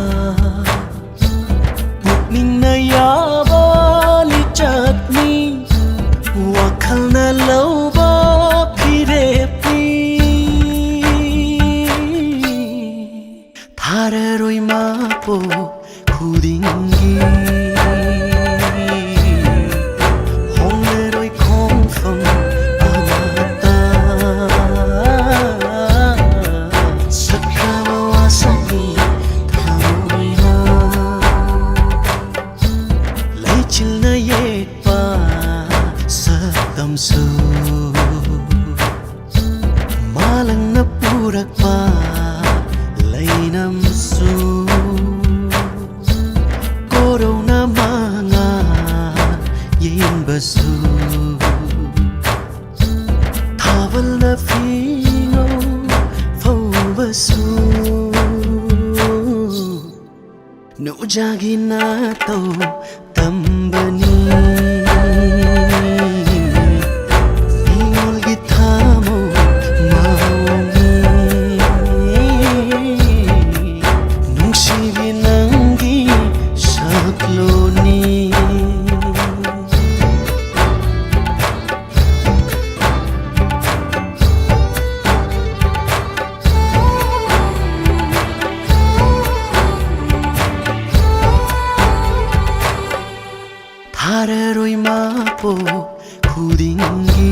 ꯄꯨꯛꯅꯤꯡꯅ ꯌꯥꯕ ꯂꯤꯆꯠꯅꯤ ꯋꯥꯈꯜꯅ ꯂꯧꯕ ꯐꯤꯔꯦꯞꯅꯤ꯫ ꯊꯥꯔꯔꯣꯏ ꯃꯄꯣꯛ ꯈꯨꯗꯤꯡꯒꯤ ꯍꯣꯡꯂꯔꯣꯏ ꯈꯣꯡꯐꯝ ꯑꯃꯠꯇ꯫ ꯁꯛꯈ꯭ꯔꯕ ꯋꯥꯁꯛꯅꯤ ꯊꯃꯣꯏꯅ ꯂꯩꯆꯤꯜꯅ ꯌꯦꯛꯄ ꯁꯛꯇꯝꯁꯨ ꯃꯥꯂꯪꯅ ꯄꯨꯔꯛꯄ ꯂꯩꯅꯝꯁꯨ ꯀꯣꯔꯧꯅ ꯃꯉꯥꯜ ꯌꯦꯟꯕꯁꯨ ꯊꯥꯕꯜꯅ ꯐꯤꯉꯧ ꯐꯧꯕꯁꯨ ꯅꯨꯡꯖꯥꯒꯤ ꯅꯥꯇꯧ ꯇꯝꯕꯅꯤ꯫ ꯃꯤꯉꯣꯜꯒꯤ ꯊꯃꯧ ꯃꯑꯣꯡꯅꯤ꯫ ꯅꯨꯡꯁꯤꯕꯤ ꯅꯪꯒꯤ ꯁꯛꯂꯣꯟꯅꯤ꯫ ꯊꯥꯔꯔꯣꯏ ꯃꯄꯣꯛ ꯈꯨꯗꯤꯡꯒꯤ